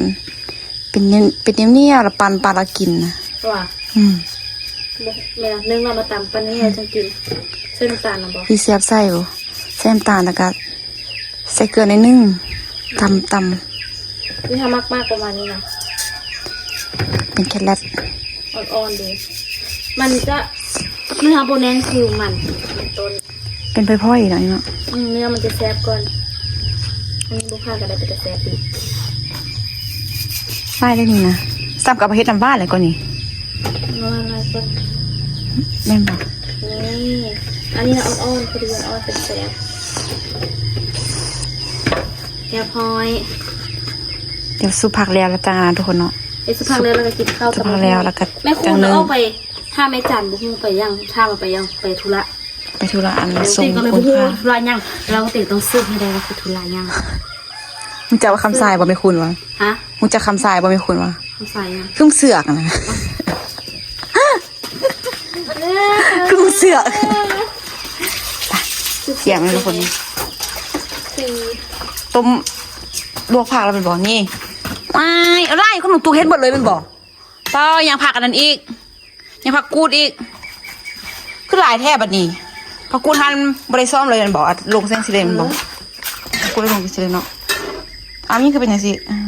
ເປັນ ເປັນໜຽວໆ ແລ້ວປັ່ນ ປັ່ນແລ້ວກິນນະ. ວ່າ ອືມ ບໍ່ ແມ່ນໜຶ້ງແລ້ວມາຕຳ ປັ່ນໜຽວໆ ຈັ່ງກິນ. ໃສ່ນ້ຳຕານນຳບໍ່? ຊິແຊບໃສ່ບໍ່? ໃສ່ນ້ຳຕານ ແລ້ວກໍ ໃສ່ເກືອໜ້ອຍໜຶ່ງ ຕຳ ຕຳ. ນີ້ ຖ້າມັກມາກປະມານນີ້ນະ ເປັນແຄແລັດ ອ່ອນໆ ດີ. ມັນຈະ ເນື້ອບໍ່ແໜ້ນຄືມັນ ເປັນຕົ້ນ ເປັນພອຍໆ ເນາະ ເນາະ. ອືມ ເນື້ອມັນຈະແຊບກ່ອນ. ອັນນີ້ບໍ່ຜ່ານກໍໄດ້ ເປັນຕາແຊບດີ. ຫຼາຍແລ້ວນີ້ນະ ສ່ຳກັບເຮັດນ້ຳຫວານແລ້ວກໍນີ້ ນ້ອຍ ນ້ອຍກ່ອນ ແມ່ນບໍ່? ນີ້ ອັນນີ້ນະ ອ່ອນໆ ພໍດີ ອ່ອນໆ ແຊບໆ. ຮຽບຮ້ອຍ ດຽວຊຸບຜັກແລ້ວ ແລ້ວຈັ່ງອັນນັ້ນທຸກຄົນເນາະ. ເຮັດຊຸບຜັກແລ້ວ ແລ້ວກໍກິນເຂົ້າ ຊຸບຜັກແລ້ວ ແລ້ວກໍ ແມ່ຄູນອອກໄປຫາແມ່ຈັນ ບໍ່ຮູ້ໄປຫຍັງ ຖາມວ່າໄປຫຍັງ ໄປທຸລະ ໄປທຸລະອັນ ເອີ ສົ່ງ ຕິກໍເລີຍບໍ່ຮູ້ທຸລະຫຍັງ ແລ້ວຕິຕ້ອງສືບໃຫ້ໄດ້ວ່າຄືທຸລະຫຍັງ. ຮູ້ຈັກວ່າຄຳຊາຍບໍ່ແມ່ຄູນວ່າ? ຮະ? ຮູ້ຈັກຄຳຊາຍບໍ່ແມ່ຄູນວ່າ? ຄຳຊາຍຫຍັງ? ຄືເສືອກນະ ຄືເສືອກ. ສຽງມັນຄົນ ຕົ້ມລວກຜັກແລ້ວແມ່ນບໍ່? ນີ້ ວ້າຍ ອາໄລຂອງນ້ອງຕຸກເຮັດເບິດເລີຍແມ່ນບໍ່? ປ້າ ຍັງຜັກອັນນັ້ນອີກ ຍັງຜັກກູດອີກ ຄືຫຼາຍແທ້ບັດນີ້. ຜັກກູດຫັ້ນບໍ່ໄດ້ຊ້ອມເລີຍແມ່ນບໍ່? ລົງແຊງຊິເລີຍແມ່ນບໍ່? ເອີ ຜັກກູດລົງຊິເລີຍເນາະ. ອ້າວ ນີ້ຄືເປັນຈັ່ງຊີ້ ອາ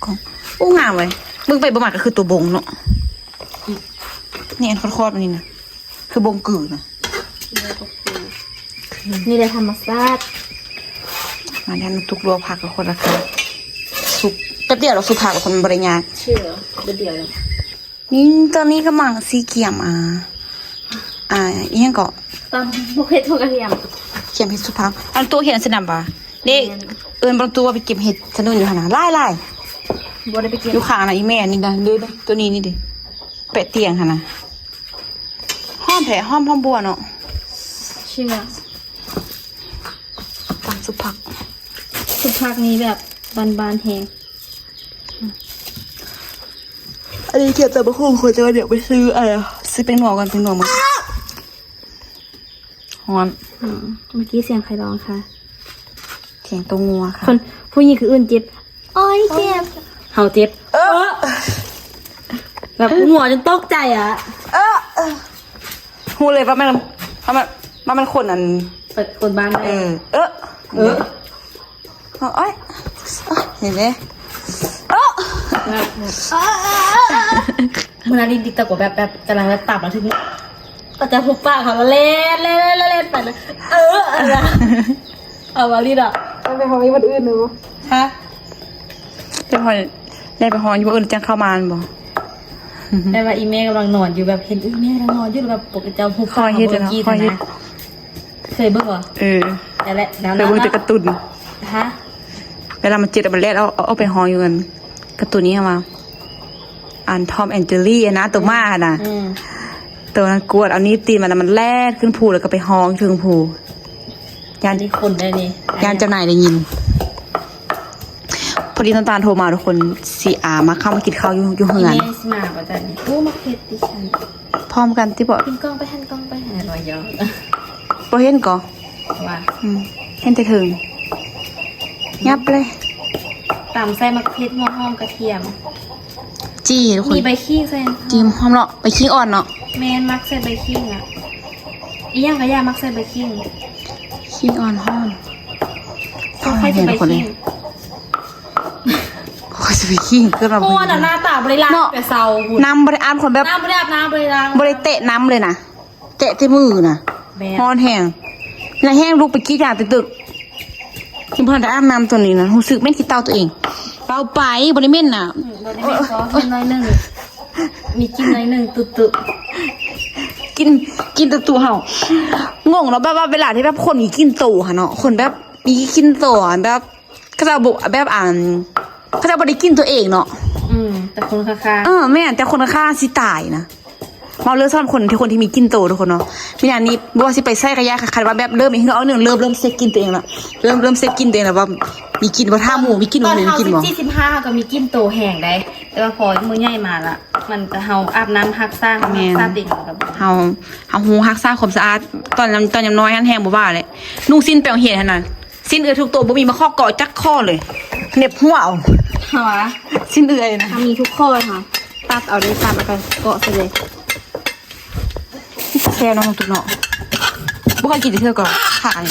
ຂອງ ໂອ້ ງາມເວີຍ. ເບິ່ງໄປເບິ່ງມາກໍຄືຕົວບົງເນາະ. ນີ້ອັນຄອດໆ ອັນນີ້ນະ ຄືບົງກືນະ. ນີ້ແຫຼະທຳມະຊາດ. ມາແລ້ວ ຕຸກລວກຜັກກັບຄົນລະເຄື່ອງ ສຸກແປັບດຽວ ລະສຸກຜັກກັບຄົນ ມັນບໍ່ໄດ້ຍາກ ເຊື່ອ ແປັບດຽວ. ນີ້ ຕອນນີ້ກຳລັງຊິກຽມ ອ່າ ອ່າ ອີ່ຫຍັງເກາະ ຕຳບໍ່ເຜັດທົ່ວກະທຽມ ກຽມເຫັດສຸກຜັກ. ອັນໂຕເຫັນອັນສະໜຳຫວາ ເດ້ ແມ່ນ ເອີ້ນບັງຕູວ່າໄປເກັບເຫັດສະໜຸ່ນຢູ່ຫັ້ນນະ ຫຼາຍໆ. ບໍ່ໄດ້ໄປເກັບ ຢູ່ຂ້າງນະ ອີ່ແມ່ນີ້ນະ ເດ້ ໂຕນີ້ນີ້ເດ້ ແປະຕຽງຫັ້ນນະ. ຫອມແທ້ ຫອມ ຫອມບົວເນາະ ເຊື່ອ. ຕຳຊຸບຜັກ ຊຸບຜັກນີ້ແບບບ້ານໆ ແຮງ. ອັນນີ້ກຽມຕຳບັກຫຸ່ງ ຄົນຈະວ່າດຽວໄປຊື້ ເອີ ຊື້ແປ້ງນົວກ່ອນ ແປ້ງນົວໝົດ. ຮ້ອນ. ອືມ ເມື່ອກີ້ສຽງໃຜຮ້ອງຄະ? ສຽງໂຕງົວຄະ. ຄົນ ຜູ້ຍິງຄືອື່ນເຈັບ ໂອ້ຍ ເຈັບ ເຮົາເຈັບ. ເອີ ແບບຫົວຈົນຕົກໃຈອະ. ເອີ ຮູ້ເລີຍວ່າແມ່ນ ວ່າແມ່ນ ວ່າແມ່ນຄົນອັນ ເອີ ຄົນບ້ານໃດ. ເອີ ເອີ ເອີ ໂອ້ຍ ເຫັນເດ້. ເອີ ແບບ ເອີ ເອີ ເອີ ເອີ ມື້ນັ້ນດິດຕະກົວແບບ ແບບກຳລັງແບບຕຳມາເຖິງ ກໍຈະຫຸບປາກເຂົາແລ້ວແລ່ນ ແລ່ນ ແລ່ນ ແລ່ນໄປເລີຍ. ເອີ ເອົາລະ ເອົາມາລີດອກ. ໄປເຮົາມີຄົນອື່ນເນາະ. ຮະ? ເປັນຫອຍ ໄດ້ໄປຮ້ອງຢູ່ບໍ່? ເອີ ຈັ່ງເຂົ້າມາແມ່ນບໍ່? ແຕ່ວ່າອີແມ່ກຳລັງນອນຢູ່ ແບບເຫັນອີແມ່ກຳລັງນອນຢູ່ ແບບປົກກະເຈົ້າ ຜູ້ ຂ້ອຍເຮັດ ຂ້ອຍເຮັດ ເຄີຍເບິ່ງບໍ່? ເອີ ນັ້ນແຫຼະ ເຄີຍເບິ່ງແຕ່ກາຕູນ. ຮະ? ເວລາມັນເຈັບແລ້ວມັນແລ່ນ ເອົາ ເອົາໄປຮ້ອງຢູ່ ອັນກາຕູນນີ້ຫຍັງວະ ອັນ Tom and Jerry ຫັ້ນນະ ໂຕໝາຫັ້ນນະ. ອືມ ໂຕນັ້ນກວດເອົາໜີບຕີນມັນ ແລ້ວມັນແລ່ນຂຶ້ນພູ ແລ້ວກໍໄປຮ້ອງເທິງພູ. ຢ້ານ ອັນນີ້ຄົນໄດ້ນີ້ ຢ້ານເຈົ້ານາຍໄດ້ຍິນ. ພໍດີນ້ຳຕານໂທມາທຸກຄົນ ຊິ ອາ ມາເຂົ້າມາກິນເຂົ້າຢູ່ ຢູ່ເຮືອນ. ແມ່ຊິມາບໍ່ຈັກນີ້? ໂອ້ ໝາກເຜັດຕິຊັ້ນ ພ້ອມກັນຕິບໍ? ກິນກ້ອງໄປຫັ້ນ ກ້ອງໄປຫັ້ນ ບໍ່ຢອກ ບໍ່ເຫັນກໍ ວ່າ ອືມ ເຫັນແຕ່ເທິງ ຫຍັບເລີຍ. ຕຳໃສ່ໝາກເຜັດ ຫົວຫອມ ກະທຽມ ຈີ່ທຸກຄົນ ມີໃບຂີງໃສ່ ຈີ່ຫອມເນາະ ໃບຂີງອ່ອນເນາະ. ແມ່ນ ມັກໃສ່ໃບຂີງອະ ອີຫຍັງກະຢ່າມັກໃສ່ໃບຂີງ ຂີງອ່ອນຫອມ. ຂ້ອຍຊິໄປຂີງ ຂ້ອຍຊິໄປຂີງ ຄືວ່າ ໂອ້ ໜ້າຕາບໍ່ໄດ້ລ້າງ ເນາະ ແຕ່ເຊົ້າພຸ້ນ ນ້ຳບໍ່ໄດ້ອາບ ຄົນແບບ ນ້ຳບໍ່ໄດ້ອາບ ນ້ຳບໍ່ໄດ້ລ້າງ ບໍ່ໄດ້ແຕະນ້ຳເລີຍນະ ແຕະແຕ່ມືນະ. ແມ່ນ ຮ້ອນແຮງ ແລ້ວແຮງລຸກໄປກຣີດຢາງຕຶກໆ ຍັງບໍ່ທັນໄດ້ອາບນ້ຳຕົວນີ້ນະ ຮູ້ສຶກເໝັນຂີ້ເຕົ່າຕົວເອງ. ເວົ້າໄປ ບໍ່ໄດ້ເໝັນນະ ອືມ ບໍ່ໄດ້ເໝັນ ກໍເໝັນໜ້ອຍໜຶ່ງ ມີກິ່ນໜ້ອຍໜຶ່ງ ຕຸໆ ກິ່ນ ກິ່ນຕຸໆ ເຮົາ ງົງເນາະ ແບບວ່າເວລາທີ່ແບບຄົນມີກິ່ນໂຕຫັ້ນເນາະ ຄົນແບບມີກິ່ນໂຕ ແບບ ເຂົາເຈົ້າບໍ່ ແບບ ອັນ ເຂົາເຈົ້າບໍ່ໄດ້ກິ່ນຕົວເອງເນາະ. ອືມ ແຕ່ຄົນຂ້າງໆ ເອີ ແມ່ນ ແຕ່ຄົນຂ້າງໆຊິຕາຍນະ. ເວົ້າເລື່ອງສຳລັບຄົນທີ່ ຄົນທີ່ມີກິ່ນໂຕທຸກຄົນເນາະ ມີຫຍັງນີ້ບໍ່ວ່າຊິໄປໃສກະຢ່າ ຄັນວ່າແບບເລີ່ມມີເຫື່ອອກໜຶ່ງ ເລີ່ມ ເລີ່ມເຊັກກິ່ນຕົວເອງລະ ເລີ່ມ ເລີ່ມເຊັກກິ່ນຕົວເອງລະວ່າມີກິ່ນບໍ່ ຖ້າໝູ່ມີກິ່ນ ບໍ່ມີກິ່ນບໍ່. ຕອນເຮົາສິບສີ່ ສິບຫ້າ ເຮົາກະມີກິ່ນໂຕແຮງໄດ໋ ແຕ່ວ່າພໍມື້ໃຫຍ່ມາລະ ມັນກະ ເຮົາອາບນ້ຳຮັກສາ ເຮົາຮັກສາເຕັມ ເຮົາ ເຮົາຮູ້ຮັກສາຄວາມສະອາດ. ຕອນ ຕອນຍາມນ້ອຍຫັ້ນແຮງບໍ່ວ່າແຫຼະ ນຸ່ງສິ້ນໄປໂຮງຮຽນຫັ້ນນະ ສິ້ນເອື້ອຍທຸກໂຕ ບໍ່ມີມາເຄາະເກາະຈັກຂໍ້ເລີຍ ເໜັບຫົວເອົາ. ຫາ ສິ້ນເອື້ອຍນະ ຖ້າມີທຸກຂໍ້ຫາ ຕັດເອົາເລີຍ ຕັດແລ້ວກໍເກາະໃສ່ເລີຍ. ແຊວເນາະ ນ້ອງຕຸກເນາະ ບໍ່ເຄີຍກິນຈັກເທື່ອກໍ ຖ້າອັນ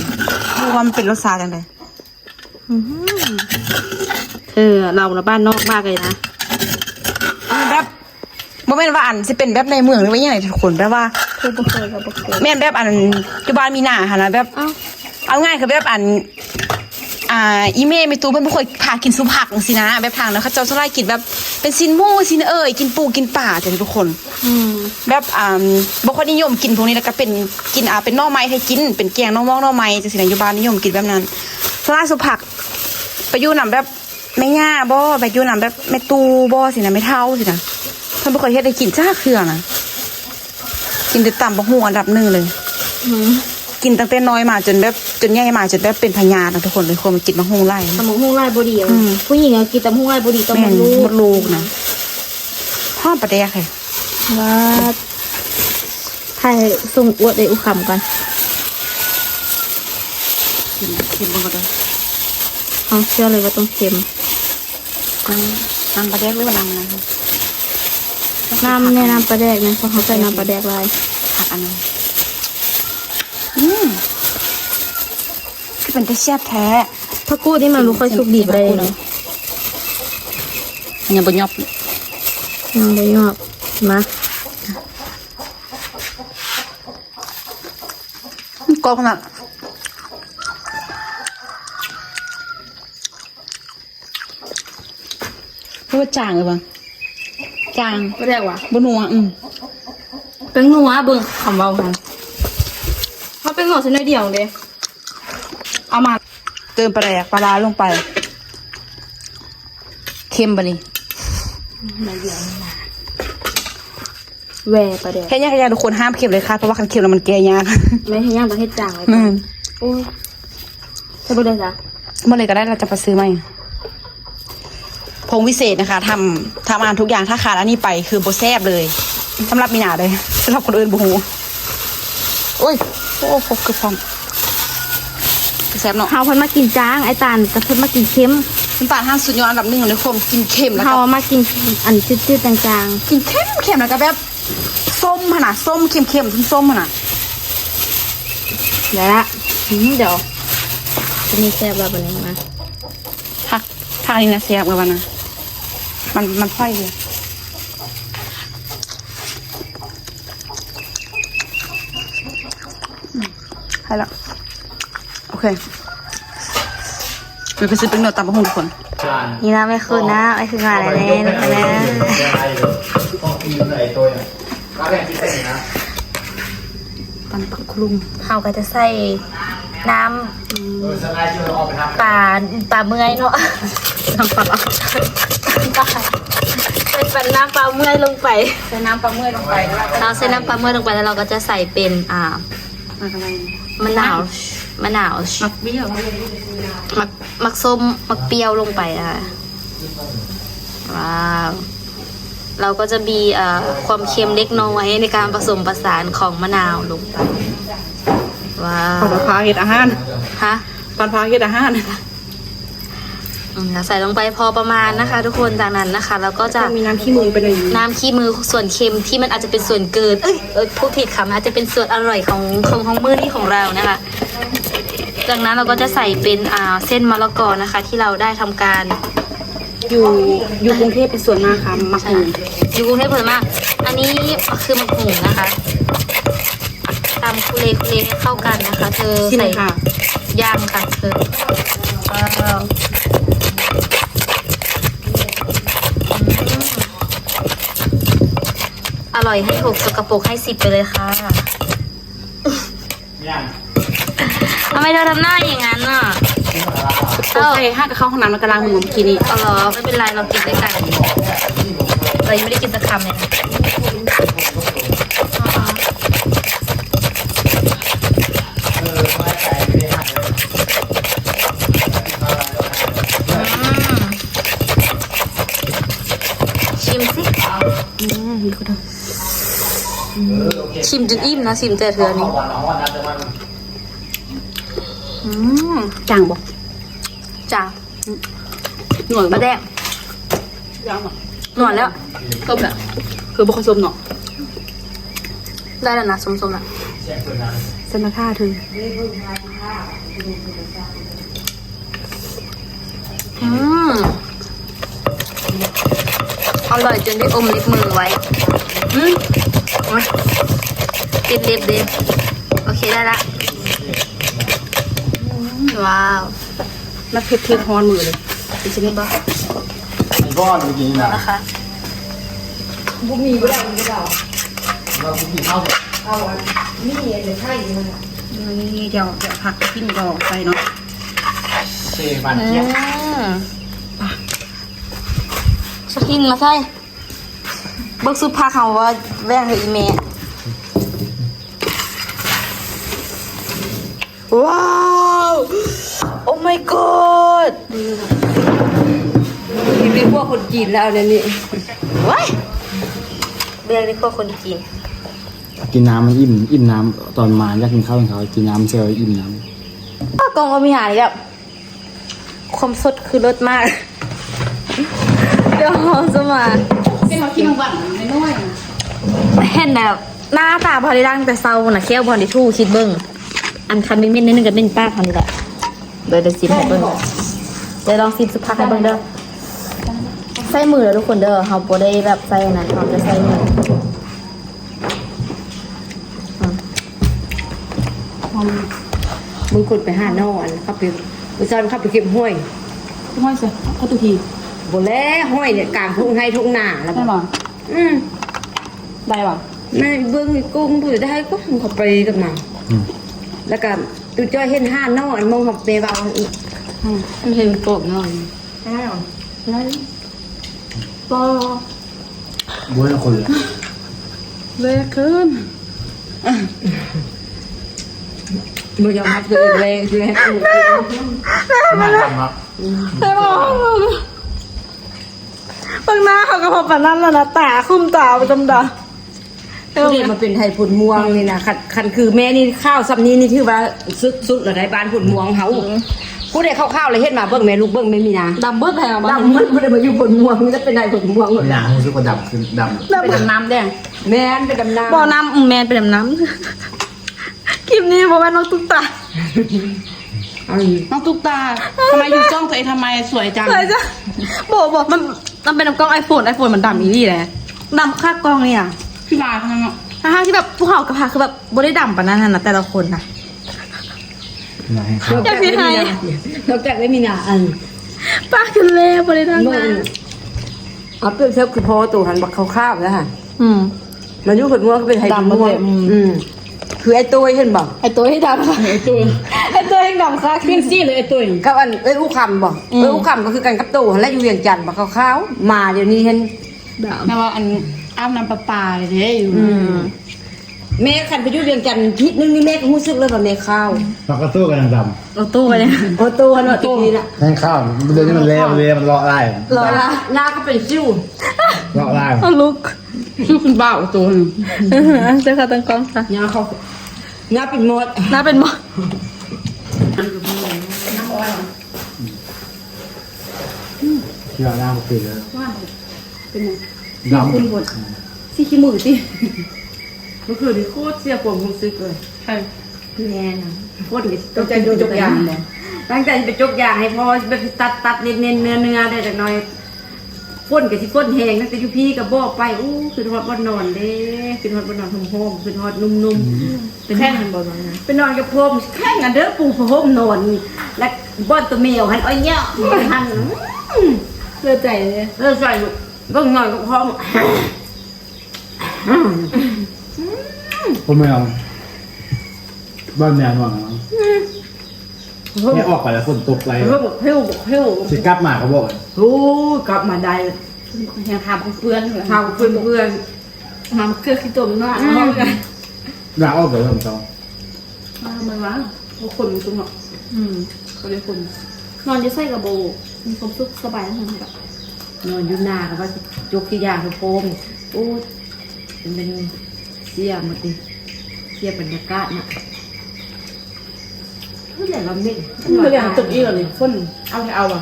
ບໍ່ຮູ້ວ່າມັນເປັນລົດຊາດຈັ່ງໃດ. ອື ເອີ ລາວລະບ້ານນອກມາກເລີຍນະ ແບບ ບໍ່ແມ່ນວ່າອັນຊິເປັນແບບໃນເມືອງ ຫຼືວ່າຫຍັງໃດທຸກຄົນ ແບບວ່າ ບໍ່ເຄີຍ ບໍ່ເຄີຍ ແມ່ນແບບອັນ ຢູ່ບ້ານມີນາຫັ້ນນະ ແບບ ເອົາ ເອົາງ່າຍຄືແບບອັນ ອ່າ ອີແມ່ແມ່ຕູ້ເພິ່ນບໍ່ຄ່ອຍພາກິນຊຸຜັກຈັ່ງຊີ້ນະ ແບບທາງນັ້ນເຂົາເຈົ້າສ່ວນຫຼາຍກິນແບບເປັນຊີ້ນໝູ ຊີ້ນເອີ່ຍ ກິນປູກິນປາຈັ່ງຊີ້ທຸກຄົນ. ອືມ ແບບ ອ່າ ບໍ່ຄ່ອຍນິຍົມກິນພວກນີ້ ແລ້ວກະເປັນ ກິນ ອ່າ ເປັນໜໍ່ໄມ້ໃຫ້ກິນ ເປັນແກງໜໍ່ມອງໜໍ່ໄມ້ຈັ່ງຊີ້ນະ ຢູ່ບ້ານນິຍົມກິນແບບນັ້ນ. ສ່ວນຫຼາຍສຸຜັກໄປຢູ່ນຳແບບ ແມ່ຍ່າບໍ ໄປຢູ່ນຳແບບແມ່ຕູ້ບໍຊີ້ນະ ແມ່ເຖົ້າຊີ້ນະ ເພິ່ນບໍ່ຄ່ອຍເຮັດໃຫ້ກິນຈັກເທື່ອນະ ກິນແຕ່ຕຳບັກຫຸ່ງອັນດັບໜຶ່ງເລີຍ. ອືມ ກິນຕັ້ງແຕ່ນ້ອຍມາຈົນແບບ ຈົນໃຫຍ່ມາຈົນແບບເປັນພະຍາດນະທຸກຄົນເລີຍ ຄົນມັນກິນບັກຫຸ່ງຫຼາຍ ຕຳບັກຫຸ່ງຫຼາຍບໍ່ດີ. ອືມ ຜູ້ຍິງກິນຕຳບັກຫຸ່ງຫຼາຍບໍ່ດີ ຕ້ອງ ແມ່ນ ມົດລູກນະ. ຫອມປາແດກເຮີ້ຍ ວ່າ ຖ່າຍສົ່ງອວດໄດ້ອຸຄຳກ່ອນ. ເຄັມ ເຄັມເບິ່ງກ່ອນເດີ. ເອົາ ເຊື່ອເລີຍວ່າຕ້ອງເຄັມ. ອືມ ນ້ຳປາແດກ ຫຼືວ່ານ້ຳຫຍັງ? ນ້ຳ ແມ່ນນ້ຳປາແດກນະ ເພາະເຮົາໃສ່ນ້ຳປາແດກຫຼາຍ. ຜັກອັນນັ້ນ ອືມ ຄືເປັນຕາແຊບແທ້. ຜັກກູດນີ້ມັນບໍ່ຄ່ອຍສຸກດີປານໃດເນາະ ຍັງບໍ່ຫຍອບ ຍັງບໍ່ຫຍອບ. ມາ ມັນກອບຂະໜາດ ຄືວ່າຈາງເລີຍຫວາ ຈາງ ບໍ່ໄດ້ຫວາ ບໍ່ນົວ. ອືມ ແປ້ງນົວ ເບິ່ງຄຳເວົ້າຫັ້ນ ເຮົາແປ້ງນົວໃສ່ໜ້ອຍດຽວເດ້ ເອົາມາ ເຕີມປາແດກປາຮ້າລົງໄປ. ເຄັມບາດນີ້ ໜ້ອຍດຽວນີ້ນະ ແວ່ປາແດກ. ເຮັດຫຍັງກະຢ່າທຸກຄົນ ຫ້າມເຄັມເດັດຂາດ ເພາະວ່າຄັນເຄັມແລ້ວມັນແກ້ຍາກ. ແມ່ນ ເຮັດຫຍັງຕ້ອງເຮັດຈາງໄວ້ກ່ອນ. ແມ່ນ ໂອ້ຍ ໃສ່ເບິດເລີຍຊະ ເບິດເລີຍກະໄດ້ ລະຈະໄປຊື້ໃໝ່. ຜົງວິເສດນະຄະ ທຳ ທຳອາຫານທຸກຢ່າງ ຖ້າຂາດອັນນີ້ໄປຄືບໍ່ແຊບເລີຍ ສຳລັບມີນາເດີ ສຳລັບຄົນອື່ນບໍ່ຮູ້. ໂອ້ຍ ໂອ້ ເກືອບຊ້ຳ ແຊບເນາະ. ເຮົາເພິ່ນມັກກິນຈາງ ອ້າຍຕານກະເພິ່ນມັກກິນເຄັມ. ນ້ຳຕານຫ້າມສຸດຍອດອັນດັບໜຶ່ງໃນຄວາມກິນເຄັມ ແລ້ວກະ ເຮົາມັກກິນອັນຈືດໆ ຈາງໆ ກິນເຄັມໆ ແລ້ວກະແບບ ສົ້ມຫັ້ນນະ ສົ້ມເຄັມໆ ສົ້ມໆ ຫັ້ນນະ. ໄດ້ລະ ອືມ ດຽວ ອັນນີ້ແຊບລະບາດນີ້ ມາ ຜັກ ຜັກນີ້ນະແຊບກວ່ານະ ມັນ ມັນໄຟເດ. ອືມ ໃຫ້ລະ ໂອເຄ ດຽວໄປຊື້ແປ້ງນົວຕຳບັກຫຸ່ງທຸກຄົນ. ນີ້ລະແມ່ຄູນະ ແມ່ຄູນມາແລ້ວເດີ ລົງໄປເດີ. ຕຳບັກຫຸ່ງ ເຮົາກໍຈະໃສ່ນ້ຳປາ ປາເມື່ອຍເນາະ ນ້ຳປາ ໃສ່ນ້ຳປາເມື່ອຍລົງໄປ ໃສ່ນ້ຳປາເມື່ອຍລົງໄປ ເຮົາໃສ່ນ້ຳປາເມື່ອຍລົງໄປ ແລ້ວເຮົາກໍຈະໃສ່ເປັນ ອ່າ ໝາກອະໄລ ມະນາວ ໝາກ ມະນາວ ໝາກບ້ຽວ ໝາກ ໝາກສົ້ມ ໝາກປ່ຽວລົງໄປນະ. ວ້າວ ເຮົາກໍຈະມີ ເອີ ຄວາມເຄັມເລັກນ້ອຍໃນການປະສົມປະສານຂອງມະນາວລົງໄປ. ວ້າວ ຕອນພາເຮັດອາຫານ ຮະ? ຕອນພາເຮັດອາຫານ ອືມ ໃສ່ລົງໄປພໍປະມານນະຄະທຸກຄົນ. ຈາກນັ້ນນະຄະ ເຮົາກໍຈະ ຕ້ອງມີນ້ຳຂີ້ມືໄປໜ້ອຍໜຶ່ງ ນ້ຳຂີ້ມືສ່ວນເຄັມ ທີ່ມັນອາດຈະເປັນສ່ວນເກີນ ເອີຍ ເອີຍ ພູດຜິດຄຳ ອາດຈະເປັນສ່ວນອະຮ່ອຍຂອງ ຂອງ ຂອງມື້ນີ້ຂອງເຮົານະຄະ. ຈາກນັ້ນເຮົາກໍຈະໃສ່ເປັນ ອ່າ ເສັ້ນມະລະກອະນະຄະ ທີ່ເຮົາໄດ້ທຳການ ຢູ່ ຢູ່ກຸງເທບເປັນສ່ວນມາກ ຄະ ໝາກຫຸ່ງ ຢູ່ກຸງເທບເພິ່ນມາກ. ອັນນີ້ຄືໝາກຫຸ່ງນະຄະ ຕຳຄຸເລຄຸເລໃຫ້ເຂົ້າກັນນະຄະເທີ. ຊິມເລີຍຄ່ະ ຢ່າງຄ່ະເທີ. ວ້າວ ອືມ ອະຮ່ອຍໃຫ້ຫົກ ສົກກະປົກໃຫ້ສິບໄປເລີຍຄ່ະ. ທຳໄມເທາທຳໜ້າຢ່າງນັ້ນນະ? ໂອເຄ ຫາກະເຂົ້າຫ້ອງນ້ຳແລ້ວກະລ້າງມືເມື່ອກີ້ນີ້. ອໍ ບໍ່ເປັນໄລ ເຮົາກິນດ້ວຍກັນ. ເຮົາຍັງບໍ່ໄດ້ກິນສັກຄຳເລີຍນະ. ອືມ ຊິມຊິ. ອືມ ຊິມຈົນອີ່ມນະ ຊິມແຕ່ເທື່ອນີ້. ອືມ ຈາງບໍ່? ຈາງ. ນວນບໍ່? ປາແດກ ຈາງບໍ່? ນວນແລ້ວ. ສົ້ມແຫຼະ ຄືບໍ່ຄ່ອຍສົ້ມເນາະ. ໄດ້ແລ້ວນະ ສົ້ມໆ ລະ. ຊັ້ນນະຖ້າເທີ. ອືມ ອະຮ່ອຍຈົນໄດ້ອົມເລັບມືໄວ້. ຫື ໂອ້ຍ ຕິດເລັບເດ້. ໂອເຄ ໄດ້ລະ. ອືມ ວ້າວ ມັນເຜັດ ເຜັດ ຮ້ອນມືເລີຍ. ເປັນຈັ່ງໃດບໍ່? ມັນຮ້ອນເມື່ອກີ້ນີ້ນະ ນະຄະ. ບໍ່ມີ ບໍ່ໄດ້ ບໍ່ໄດ້ ເອົາ ເອົາ ມີອັນໄທຢູ່ຫັ້ນນະ. ນີ້ ດຽວ ດຽວຜັກກິນກໍໃສ່ເນາະ. ໂອເຄ ຫວານຈຽບ. ອືມ ສະກິນມາໃສ່. ເບິ່ງຊຸດຜັກເຮົາວ່າແບ່ງໃຫ້ອີ່ແມ່. ວ້າວ Oh my god ກິນໃນຄົວຄົນຈີນແລ້ວແນວນີ້. ວ້າຍ ເລື່ອງໃນຄົວຄົນຈີນ. ກິນນ້ຳມັນອີ່ມ ອີ່ມນ້ຳ ຕອນມາຢາກກິນເຂົ້າ ກິນເຂົ້າ ກິນນ້ຳເຊື່ອອີ່ມນ້ຳ. ອາ ກ້ອງກໍມີຫາອີກແລ້ວ. ຄວາມສົດຄືເລີດມາກ. ດຽວເຮົາຈະມາ ເປັນເຮົາກິນຂອງຫວານນ້ອຍໆ. ເຫັນແບບໜ້າຕາບໍ່ໄດ້ລ້າງແຕ່ເຊົ້າພຸ້ນນະ ແຂ້ວບໍ່ໄດ້ຖູ ຄິດເບິ່ງ. ອັນຄັນເໝັນໆໜ້ອຍໜຶ່ງກໍເໝັນປາກເຮົານີ້ແຫຼະ. ດຽວ ດຽວຊິມໃຫ້ເບິ່ງ ດຽວລອງຊິມສຸພາກໃຫ້ເບິ່ງເດີ. ໃຊ້ມືເດີທຸກຄົນເດີ ເຮົາບໍ່ໄດ້ແບບໃຊ້ອັນນັ້ນ ເຮົາຈະໃຊ້ມື. ອືມ ບາງຄົນໄປຫາໜໍ່ ອັນເຂົາໄປ ມື້ເຊົ້າເຂົາໄປເກັບຫອຍ. ຫອຍໃສ? ເຂົາຕົວທີ່ ບໍ່ແລະ ຫອຍນີ້ກາງທົ່ງໄຮ່ທົ່ງນາລະ. ແມ່ນບໍ່? ອືມ ໄດ້ບໍ່? ແມ່ເບິ່ງໃນກົງຜູ້ໃດໄດ້ກໍເຂົາໄປກັບນາງ. ອືມ ແລ້ວກໍຕູ້ຈ້ອຍເຫັນຫາໜໍ່ ອັນມອງເຮົາໄປເວົ້າ. ອືມ ມັນເຫັນໂປກໜໍ່. ໄດ້ບໍ່? ບໍ່ ບໍ່ໃຫ້ຄົນເລີຍ ແລກເກີນ. ບໍ່ຍອມຮັບຕົວເອງ ແລກ ແລກ. ໜ້າດຳເນາະ. ອືມ ໄດ້ບໍ່? ເບິ່ງໜ້າເຂົາກໍພໍປານນັ້ນແລ້ວນະ ຕາຂຸ້ມຕາປະຈຳດາ. ເອີ ຜູ້ໃດມາເປັນໄທຜົນມ່ວງນີ້ນະ ຄັນ ຄັນຄືແມ່ນີ້ຂາວສ່ຳນີ້ນີ້ຖືວ່າສຸດ ສຸດລະໄດ໋ ບ້ານຜົນມ່ວງເຮົາ. ອືມ ຜູ້ໃດຂາວໆລະເຮັດມາເບິ່ງແມ່ລູກ ເບິ່ງແມ່ມີນາ ດຳເບິດແທ້ ດຳເບິດ. ບໍ່ໄດ້ມາຢູ່ຜົນມ່ວງ ມີແຕ່ເປັນໄທຜົນມ່ວງ. ມີນາຮູ້ສຶກວ່າດຳຂຶ້ນ ດຳ ດຳ ໄປດຳນ້ຳແດ່. ແມ່ນ ໄປດຳນ້ຳ. ບໍ່ ນ້ຳ ອືມ ແມ່ນໄປດຳນ້ຳ. ຄລິບນີ້ບໍ່ແມ່ນນ້ອງຕຸກຕາ. ເອີ ນ້ອງຕຸກຕາ ທຳໄມຢູ່ຊ່ອງຕົວເອງທຳໄມສວຍຈັງ? ສວຍຈັງ. ບໍ່ ບໍ່ ມັນ ມັນເປັນນຳກ້ອງໄອໂຟນ ໄອໂຟນມັນດຳອີ່ຫຼີແຫຼະ ດຳຄັກກ້ອງນີ້ອະ. ຄືວ່າເນາະ ທັງໆທີ່ແບບພວກເຮົາກັບພາ ຄືແບບບໍ່ໄດ້ດຳປານນັ້ນຫັ້ນນະ ແຕ່ລະຄົນນະ. ນອກຈາກໄດ້ມີນາ ນອກຈາກໄດ້ມີນາ ອັນ ປາກຈົນແລ້ວ ບໍ່ໄດ້ທັນນານ. ເອົາ ເປັນແຊບຄືພໍ່ໂຕຫັ້ນ ບັກຂາວໆນະ. ອືມ ມາຢູ່ເພິ່ນເມືອກໍເປັນໄຫເປັນນວນ. ອືມ ອືມ ຄືໄອ້ໂຕ້ຍເຫັນບໍ່? ໄອ້ໂຕ້ຍດຳ ໄອ້ໂຕ້ຍ ໄອ້ໂຕ້ຍແຮ່ງດຳຄັກ ເປັນສີເລີຍໄອ້ໂຕ້ຍ ກັບອັນເອື້ອຍອູຄຳບໍ່? ອືມ ເອື້ອຍອູຄຳກໍຄືກັນກັບໂຕຫັ້ນແຫຼະ ຢູ່ວຽງຈັນ ບັກຂາວໆ ມາດຽວນີ້ເຫັນດຳ. ແຕ່ວ່າອັນອາບນ້ຳປະປາເດ້ຢູ່. ອືມ ແມ່ຄັນໄປຢູ່ວຽງຈັນທິດໜຶ່ງນີ້ ແມ່ກໍຮູ້ສຶກເລີຍວ່າແມ່ຂາວ. ປາກກະໂຕກໍຍັງດຳ ໂອໂຕ້ກໍຍັງ ໂອໂຕ້ເນາະ ໂຕນີ້ນະ ແຮ່ງຂາວ. ດຽວນີ້ມັນແລ້ວ ມັນເລາະຫຼາຍ ເລາະຫຼາຍ ໜ້າກໍເປັນສິວ ເລາະຫຼາຍ ເອົາລຸກ ຄືເປັນບ້າໂອໂຕ້. ເຈົ້າຂ້າຕັ້ງກ້ອງຊະ ໜ້າເຂົາ ໜ້າເປັນໝົດ ໜ້າເປັນໝົດ. ເຊື່ອໜ້າບໍ່ເປັນເລີຍ ເປັນຫຍັງ? ດຳ ຊິຂຸ້ນບົດ ຊິຂີ້ມືຕິ. ເມື່ອຄືນນີ້ໂຄດເສຍຄວາມຮູ້ສຶກເລີຍ. ໃຜ? ແມ່ນະ ຝົນກໍຊິຕົກ ຕັ້ງໃຈຊິໄປຈົກຢາງບໍ? ຕັ້ງໃຈຊິໄປຈົກຢາງໃຫ້ພໍ່ ແບບຕັດຕັດເນັ້ນເນັ້ນເນື້ອເນື້ອໄດ້ຈັກໜ່ອຍ. ຝົນກໍຊິຝົນແຮງ ຕັ້ງແຕ່ຢູ່ພີ້ກໍບອກໄປ. ໂອ້ ຄິດຮອດບ່ອນນອນເດ້ ຄິດຮອດບ່ອນນອນໂຮມໆ ຄິດຮອດນຸ່ມໆ. ອືມ ເປັນຫຍັງບໍ່ນອນນະ? ໄປນອນກັບພໍ່ ແຂງອັນເດີ ປູຜ້າຫົ່ມນອນ ແລະ ບ່ອນຕົວແມວຫັ້ນ ອ້ອຍເຍາະຫັ້ນ. ອືມ ເຫຼືອໃຈເດ້ ເຫຼືອໃຈ. ເບິ່ງນອນກັບພໍ່ ອືມ ພໍ່ແມວ ບ້ານແມວນອນ. ອືມ ແມ່ອອກໄປແລ້ວຝົນຕົກໄຫຼ ເຮີ້ ເຮີ້ ເຮີ້ ຊິກັບມາກໍບອກ. ໂອ້ ກັບມາໄດ້ ຍັງຫາເພື່ອນ ຫາເພື່ອນ ຫາເຄືອຂີ້ຕົມເນາະ. ອືມ ຢາກອອກໄປນຳເຂົາ ມາ ມາວ່າ ບໍ່ຄົນຢູ່ເນາະ. ອືມ ບໍ່ໄດ້ຄົນ ນອນຢູ່ໃສກໍບໍ່ມີຄວາມສຸກສະບາຍນຳກັນ. ນອນຢູ່ນາກໍວ່າຊິຈົກຊິຢາງຄືໂຄມ. ໂອ້ ມັນເປັນເສຍໝົດຕິ ເສຍບັນຍາກາດນະ. ຄືແຫຼະລຳເໜັງ ມັນກໍເລື່ອງຕົກອີກແລ້ວນີ້ ຝົນເອົາແທ້ເອົາວ່າ.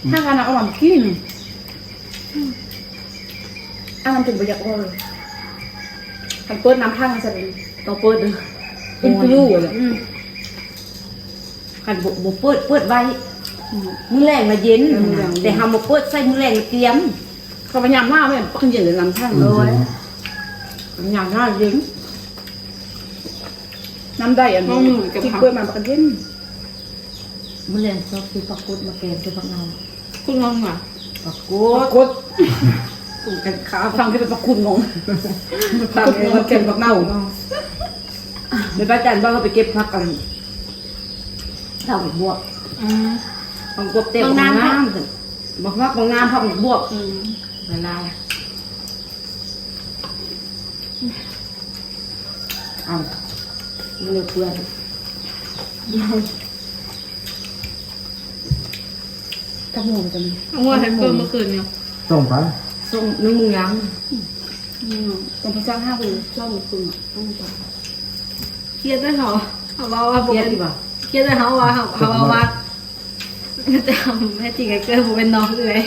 ອືມ ຫາການເອົາມາກິນ ອັນນັ້ນເປັນບໍ່ຢາກອອກເລີຍ. ຄັນເປີດນ້ຳຖັງຊັ້ນ ຕ້ອງເປີດເດີ ເປັນປະໂຫຍດ. ອືມ ຄັນບໍ່ ບໍ່ເປີດ ເປີດໄວ້ ອືມ ມື້ແລງລະເຢັນ. ເອີ ມື້ແລງ ແຕ່ເຮົາມາເປີດໃສ່ມື້ແລງລະກຽມ. ເຂົາພະຍາຍາມຫາແມ່ນປັກເຢັນເລີຍນ້ຳຖັງ. ອືມ ໂດຍ ພະຍາຍາມຫາເຢັນ. ນ້ຳໄດ້ອັນນີ້ ອືມ ທີ່ເປີດມາບັກເຢັນ. ມື້ແລງຊອບຊື້ປາກົດມາແກງໃສ່ຜັກເນົ່າ. ຄຸນງອງຫວາ? ປາກົດ ປາກົດ. ກູກັນຄາຟັງທີ່ເປັນປາຄຸນງອງ ປາກຸດງອງມາແກງຜັກເນົ່າ. ແມ່ປ້າຈັນວ່າເຮົາໄປເກັບຜັກອັນ ເອົາບວບ. ອືມ ບັກບວບແຕ່ງງາມ ບັກງາມ ຜັກບວບ. ອືມ ຫຼາຍໆ. ເອົາ ມັນເຫຼືອເປື້ອນ. ຈັກໂມງຈັງ ເອົາງົວໃຫ້ເພິ່ນເມື່ອຄືນນີ້ ສົ່ງໄປ ສົ່ງໜຶ່ງໂມງຍັງ. ອືມ ຕ້ອງໄປຈ້າງຫ້າໂມງ ຊ່ວງຄືນ ຕ້ອງໄປ. ຄຽດນະເຮົາ ເຮົາເວົ້າວ່າ ຄຽດຢູ່ບໍ່? ຄຽດນະເຮົາວ່າ ເຮົາ ເຮົາເວົ້າວ່າ ແທ້ຈິງກໍເກີດບໍ່ແມ່ນນ້ອງເອື້ອຍ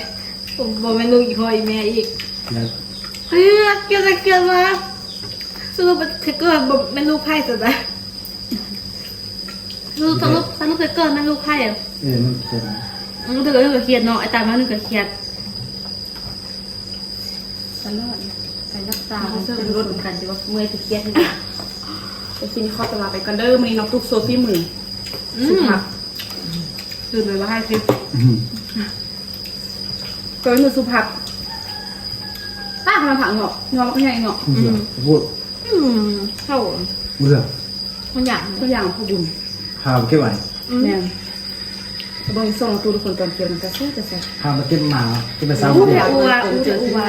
ບໍ່ແມ່ນລູກອີ່ພໍ່ອີ່ແມ່ອີກ. ຄຽດ ຄຽດ ຄຽດວ່າ ສະຫຼຸບແທ້ເກີດບໍ່ແມ່ນລູກໃຜຊັ້ນນະ? ສະຫຼຸບ ສະຫຼຸບແທ້ເກີດແມ່ນລູກໃຜ? ເອີ ມັນເປັນ ອືມ ແຕ່ກໍຄຽດເນາະ ໄອ້ຕາຍມາໜຶ່ງກໍຄຽດ. ຕະຫຼອດ ໄປຮັກສາ ເຊິ່ງລົດນຳກັນ ແຕ່ວ່າເມື່ອຍຊິຄຽດ. ໄປກິນເຂົ້າຕະຫຼາດໄປກ່ອນເດີ ມື້ນີ້ນ້ອງຕຸກໂຊຝີມື. ອືມ ສຸພາບ ຕື່ນໄປວ່າໃຫ້ຄລິບ. ອືມ ເກີນມື້ສຸພາບ ຕາກມາຜັກເນາະ ຍອມໃຫຍ່ເນາະ. ອືມ ອືມ ເຂົ້າ ເຫຼືອ ມັນຢາກ ມັນຢາກພໍບຸນ ພາໄປເກັບໄວ້. ອືມ ແມ່ນ ເບິ່ງຊ່ອງຕູ້ທຸກຄົນຕອນກ່ຽວມັນກະແຊບ ກະແຊບ. ພາໄປເກັບມາ ເກັບໄປເຊົ້າ. ອູ້ແທ້ອູວ່າ ອູ້ແທ້ອູວ່າ.